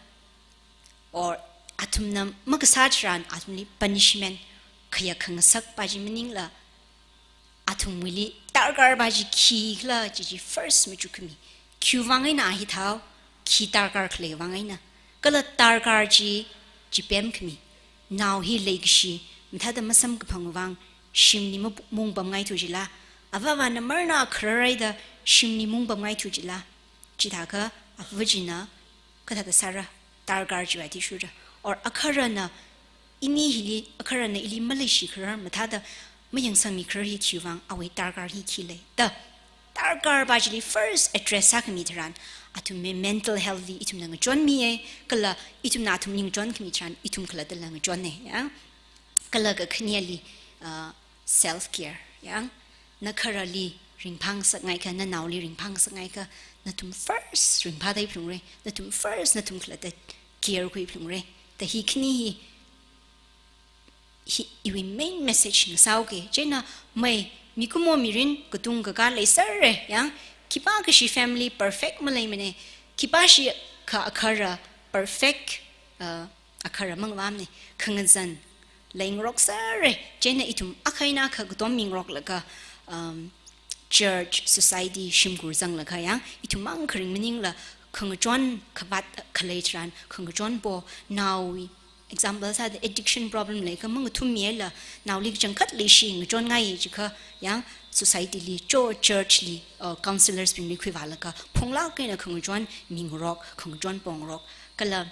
or athumna makasā tharan athumli punishment khayā khangasak pa chi maningla, athumwuili darkar pa chi khikhala chi chi first machukkhami. Khiwui vang eina a hithāo, khi darkar khalei vang eina. Kala darkar chi, chipemkhami. Nao hi leikashi, mathāda masamkaphang vang, shimli mapung pamngaithu jila. Avāvana marna khararaida shimli mung pamngaithu jila. Chithākha, ava china, kathāda sāra, darkar chiwui athishurda. Or akharana ini hili, akharana ili maleishikharar mathāda mayangsangmikharar hi khiwui vang, awui darkar hi khi lei da. Darkar pa chili first address sākhami tharan, athumwui mental health li ithumna ngachonmiya, kala ithumna athumli ngachonkhami tharan, ithum khalattala ngachona, ya. Kala kakhaneli, uh, self care, ya. Nakharali ringphāngasakngaikha, nanaoli ringphāngasakngaikha, nathum first ringphāda phalungra, nathum first nathum khalatta care khuiphalungra. Da hi khani hi, hi iwui main message ngasāuka. Chieina mai, mikumo mirin katung kakā leiserra, ya. Khipākashi family perfect maleimana, khipāshi kha akhara perfect, uh, akhara mangvamna, khangazan leingarokserra. Chieina ithum akha eina akha katom mingaroklaga, um, church, society, shimkhur zanglaga, ya, ithum mang kharing maningla, khangachon khavāt khalei tharan, khangachon po, naowui, example sāda addiction problem leikha mangathummiala, naoli kachangkhat leishi ngachonngai jiakha, ya, society li, cho church li, uh, counselors bingli khuivālaga, phunglāk eina khangachon mingarok, khangachon pongarok, kala,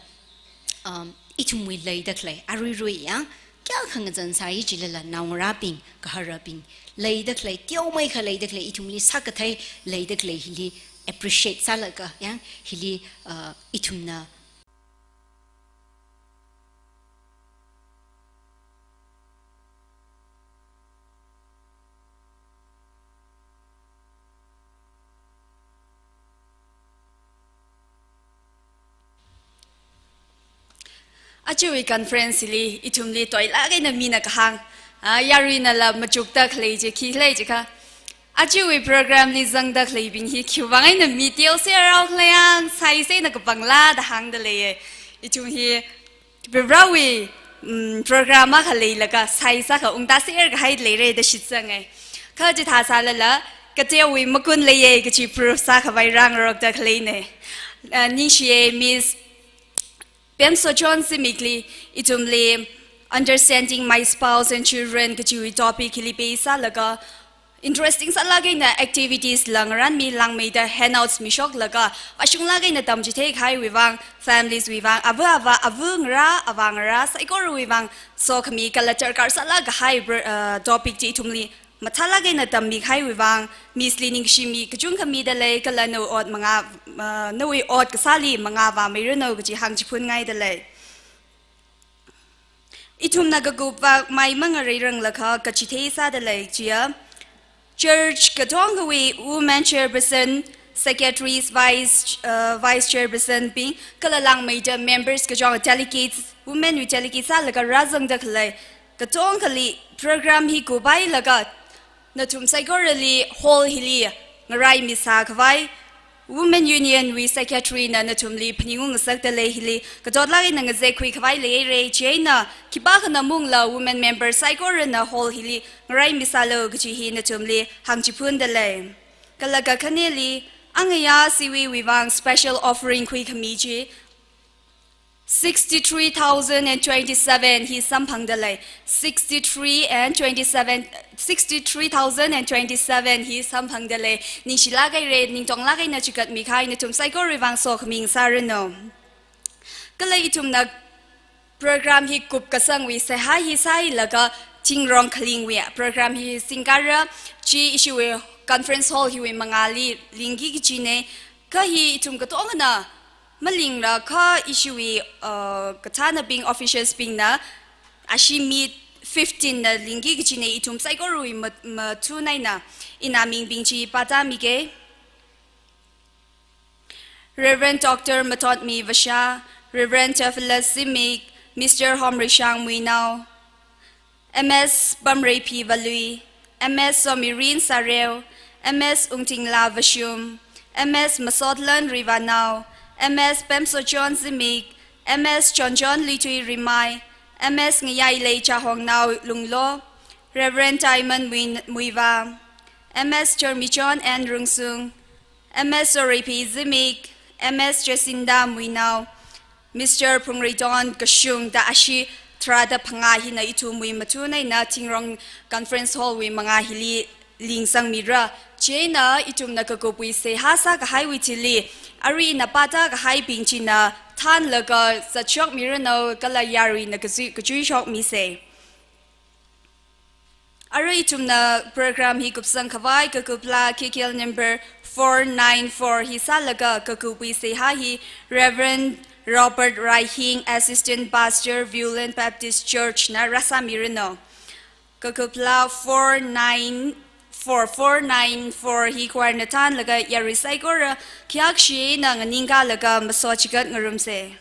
um, ithumwui leida khalei aruirui, ya, kayākha ngazan sāi jilala, naongarābing, gaharabing, leida khalei, teomeikha leida khalei, ithumli sākathei leida khalei hili appreciate sālaga, ya, hili, uh, ithumna Ajawui conference li ithumli toilāk eina mina kahāng, ah, yaruinala machukda khalei chi khi khalei jiakha, ajawui program li zangda khaleibing hi khiwui vang eina mi teoserrao khala yang, saiser eina kapanglā da hāngda leiya. Ithum hi Prohowui, mm, program akha leilaga, saisākha ungtāser kahai leira da shitsanga. Kha chithā sālala, kateowui magun leiya kachi proof sākhavai rāngarokda khaleina. Ah, ningshiya Miss Pemsochon Zimikli, ithumli Understanding My Spouse and Children kachiwui topic hili base sālaga, interesting sālāk eina activities la ngarānmi, langmeida handouts mishoklaga, vāshunglāk eina tamchithei kahaiwui vang, families wui vang, ava avā, ava ngarā, avā ngarā saikorawui vang sokhami kala darkar sālāk kahai br-, uh, topic chi ithumli mathālāk eina tammi kahaiwui vang, Miss li ningshimi kachungkha mida lei, kala nawui ot mangā, uh, nawui ot kasāli mangā vāmeiranu kachi hāngchiphunngaida lei. Ithumna kakup vākmai mangareiranglakha kachithei sāda lei chiya, church katongawui women chairperson, secretaries, vice, uh, vice chairperson bing, kala langmeida members kachonga, delegates, women wui delegates sālaga rāzangda khalei katongali program hi kuphailaga, nathum saikorali hall hili ngaraimi sākhavai, Women Union wui secretary na nathumli phaningung ngasakda lei. Hili katotlāk eina ngazek khuikhavai leira, chieina khipākhana mungla women member saikorana hall hili ngaraimi sālu kachi hi nathumli hāngchiphunda lei. Kala kakhaneli, angayā siwui wui vang special offering khuikhami chi sixty-three thousand and twenty-seven hi samphangda lei. Sixty-three and twenty-seven, sixty-three thousand and twenty-seven hi samphangda lei. Ningshilāk haira, ningtonglāk eina chigatmi kahai nathum saikorawui vang sokhami ngasāranu. Kala ithumna program hi kupkasangwui seihā hi sāhailaga, thingrong khalingwui program hi singkara, chi ishiwui conference hall hiwui mangāli lingki kachina. Kha hi ithum katongana malingra, kha ishiwui, uh, kathānabing, officials bingna ashi May fifteen na lingki kachina, ithum saikorawui ma-, mathun eina. Ina mingbing chi pātāmika. Reverend Doctor Mathotmi Vasha, Reverend Theophilus Zimik, Mister Homreishang Muinao, M S Pamreiphi Valui, M S Somirin Sareo, M S Ungtingla Vashum, M S Masotlan Rivanao, M S Pemsochon Zimik, M S Chonchon Litui Rimai, M S Ngayailei Chahongnao Lunglo, Reverend Diamond Muin-, Muiva, M S Chormichon N Rungsung, M S Soreiphi Zimik, M S Jacinda Muinao, Mister Phungreidon Kashung da ashi tharāda phangā hina ithumwui mathun eina thingrong conference hall wui mangā hili lingsangmira. Chieina ithumna kakupwui seihā sākahaiwui thili, arui ina pātākahaibing china thanlaga zatshokmiranu kala yaruina kazui, kachuishokmisa. Arui ithumna program hi kupsang khavai kakupla K K L number four nine four hi sālaga kakupwui seihā hi Reverend Robert Raihing, Assistant Pastor, Viewland Baptist Church na rāsāmiranu. Kakupla four nine four, four nine four hi choir na thanlaga yarui saikora khayākshi eina nganingkalaga maso chigat ngarumsa.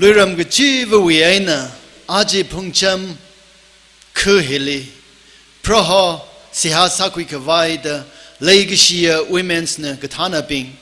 Luiram kachivawui eina aja phungcham kha hili Proho seihā sākhui khavai da leikashiya women's na kathānabing,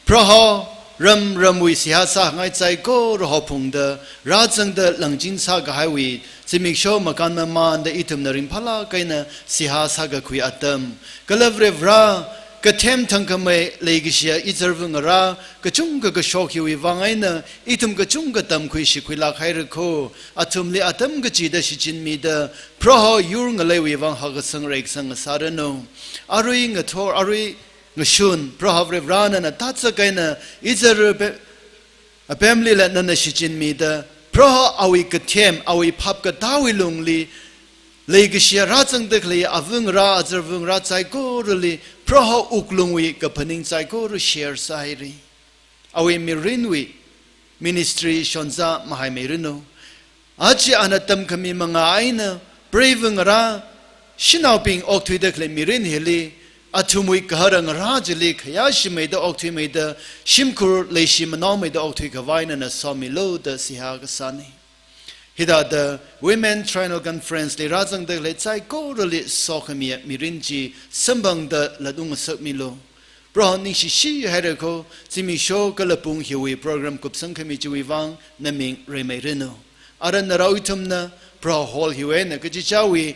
Proho ram ramwui seihā sāngai saikora haophungda rāzangda langchin sākahaiwui zimiksho makān mamānda ithumna ringphālāk eina seihā sākakhui atam, kala Varivarā kathem thangkhamei leikashiya izarva ngarā kachungkha kashok hiwui vang eina ithum kachungkha tamkhui shikhuilāk haira kho. Athumli atam kachida shichinmida Proho yur ngaleiwui vang hakkasang reikasang ngasāranu. Arui ngathor, arui ngashun, Proho Varivarā nana tatsak eina izar pe-, apemlila nana shichinmida, Proho awui kathem, awui phap katāwui lungli leikashiya rāzangda khalei ava ngarā, azarva ngarā saikorali Proho wuklungwui kaphaning saikora share sāhaira. Awui mirinwui ministry shonza mahaimeiranu. Aja ana tamkhami mangā eina preiva ngarā shanaobing okthuida khalei mirin hili athumwui gahara ngarā chili khayāshimeida okthuimeida, shimkhur leishi manaomeida okthui khavai nana somilu da seihā kasāna. Hithāda Women Triennial Conference li rāzangda khalei saikorali sokhamiya mirin chi samphangda latngasakmilu. Proho ningshishi haira kho, zimiksho kala pung hiwui program kupsangkhami chiwui vang naming reimeiranu. Ara narao ithumna Proho hall hiwui eina kachichāwui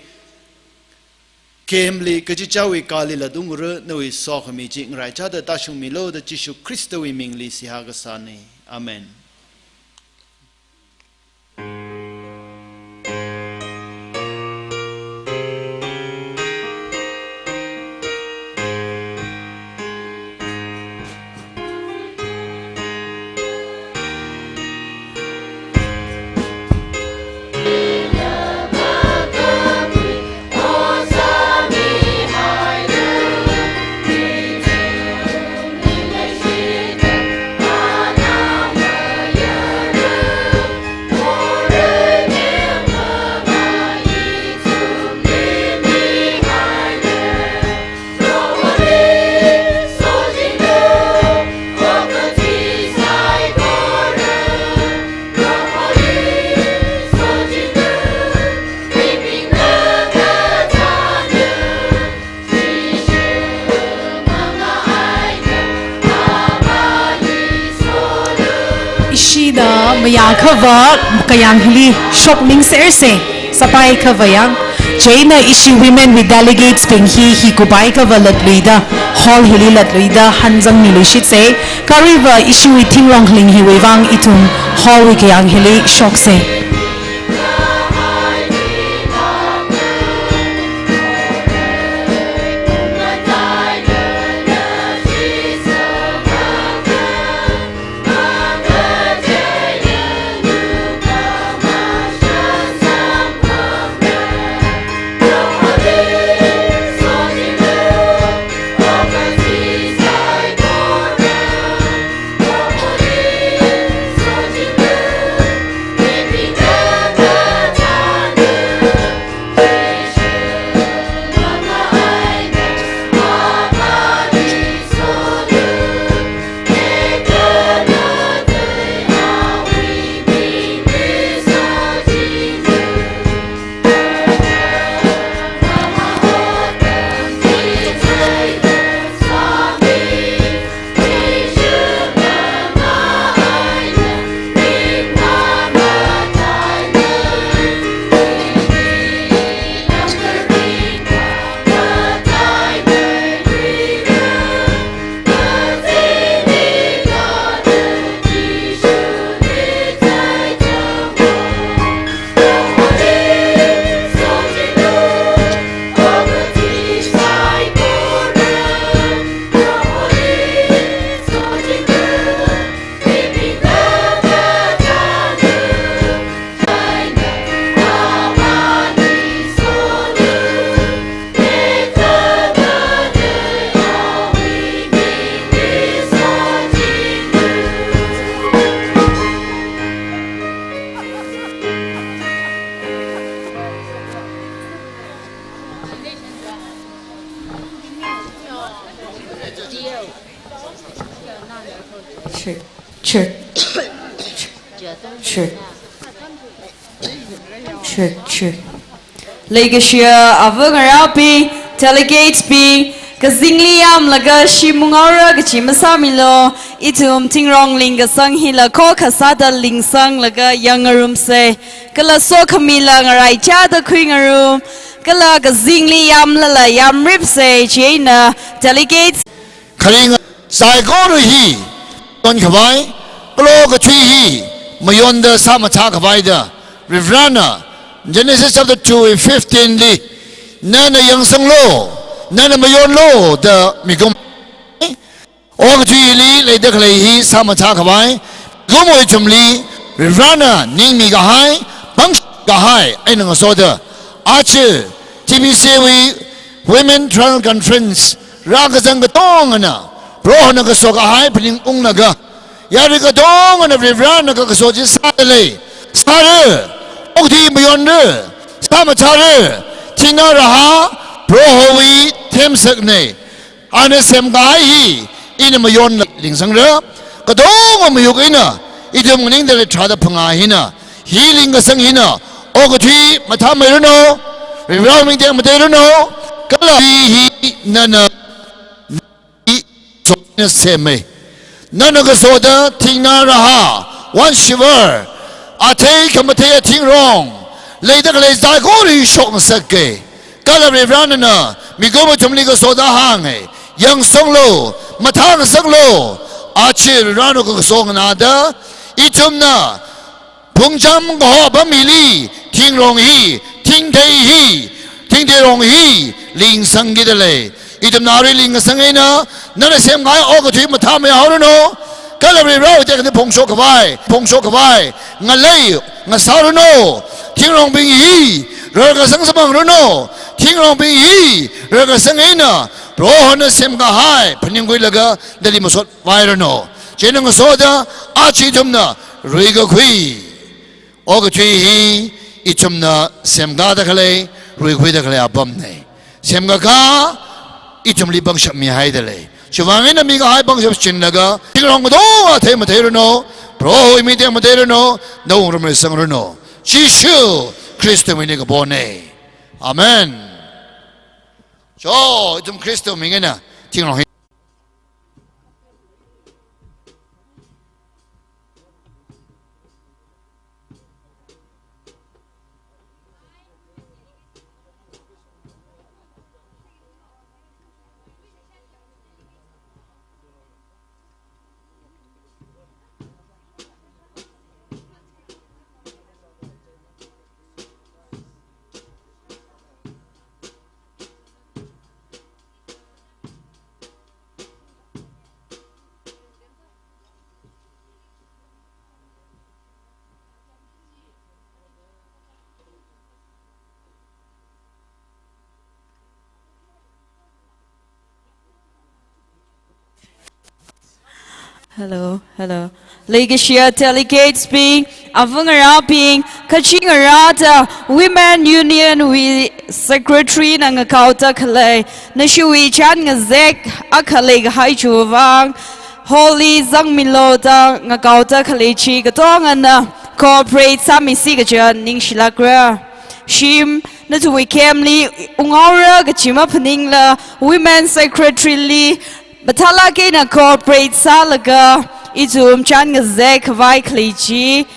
khemli, kachichāwui kali latngra, nawui sokhami chi ngaraichāda tāshungmilu da Jishu Khristawui mingli seihā kasāna. Amen. Ishina mayākhava kayāng hili shokmingsersa. Sapai khavā yang, chieina ishi women wui delegates bing hi, hi kupai khavā latluida, hall hili latluida hanzangmiluishitsa. Kha aruiva ishiwui thingrong khaling hiwui vang ithum hall wui kayāng hili shoksa. Check, check. Check. Check, check. Leikashiya āva ngarābing, delegates bing, kazingli yamlaga shim mungaora kachi masāmilu, ithum thingrong lingkasang hila khokkha sāda lingsanglaga yangngarumsa, kala sokhamila ngaraichāda khuingarum, kala kazingli yamlala yamripsa, chieina delegates. Kharinga saikora hi, ton khavai, kalo kathui hi, mayonda sāmachā khavaida, Varivarana, Genesis chapter two, fifteen li, nana yangsanglu, nana mayonlu, da migum. Okathuili leida khalei hi sāmachā khavai, migumwui chumli, Varivarana ningmi kahai, pangshap kahai, eina ngasoda. Aja, T B C wui Women Triennial Conference, rākazang katongana, Prohona kaso kahai phaning unglaga, yarui katongana Varivarana kakaso chi sāda lei, sāra, okathui mayonra, sāmachāra, thina raha, Prohowui themsakna. Ana semkahai hi, ina mayonla lingsangra, katonga mayuk eina, ithum nganingda lei tharāda phangā hina, hi lingkasang hina, okathui mathāmeiranu, Varewui ming tekmateiranu, kala hi, hi nana, hi, so na semei. Nana kasoda thingna raha, wan shivar, athei khamathei athingrong, leida khalei saikora shokngasaka. Kala Varena mikumo ithumli kasoda hānga, yangsanglu, mathāngasaklu, aja Varena kaso nganāda, ithumna phungcham kaho apam hili, thingrong hi, thingthei hi, thingtheirong hi, lingsangkida lei. Ithumna arui lingkasang eina, nana semkahai okathui mathāmeihaoranu, kala Varewui tekhamatei phongshok khavai, phongshok khavai, ngalei, ngasāranu, thingrongbing hi, rarkasang samphangranu, thingrongbing hi, rarkasang eina, Prohona semkahai, phaningkhuilaga, nali masot vairanu. Chieina ngasoda, aja ithumna, ruikakhui. Okathui hi, ithumna semkada khalei, ruikhuida khalei apamna. Semkakā, ithumli pangshap mihaida lei. Chiwuivang eina mikahai pangshap chinlaga, thingrong katonga athei matheiranu, Prohowui ming tekmateiranu, nawui wungram leisangranu. Jishu Khristawui mingli kapona. Amen. Cho, ithum Khristawui ming eina, thingrong hi. Hello, hello. Leikashiya delegates bing, avāngarābing, kachingarāda Women Union wui Secretary na ngakaoda khalei, nashiwui chān ngazek akha leikahai chiwuivang, hall li zangmilu da ngakaoda khalei chi katongana cooperate sāmisi kaja ningshilākra. Shim, nathumwui camp li unghaora kaji maphaningla, Women Secretary li mathālāk eina cooperate sālaga, ithum chān ngazek khavai khalei chi,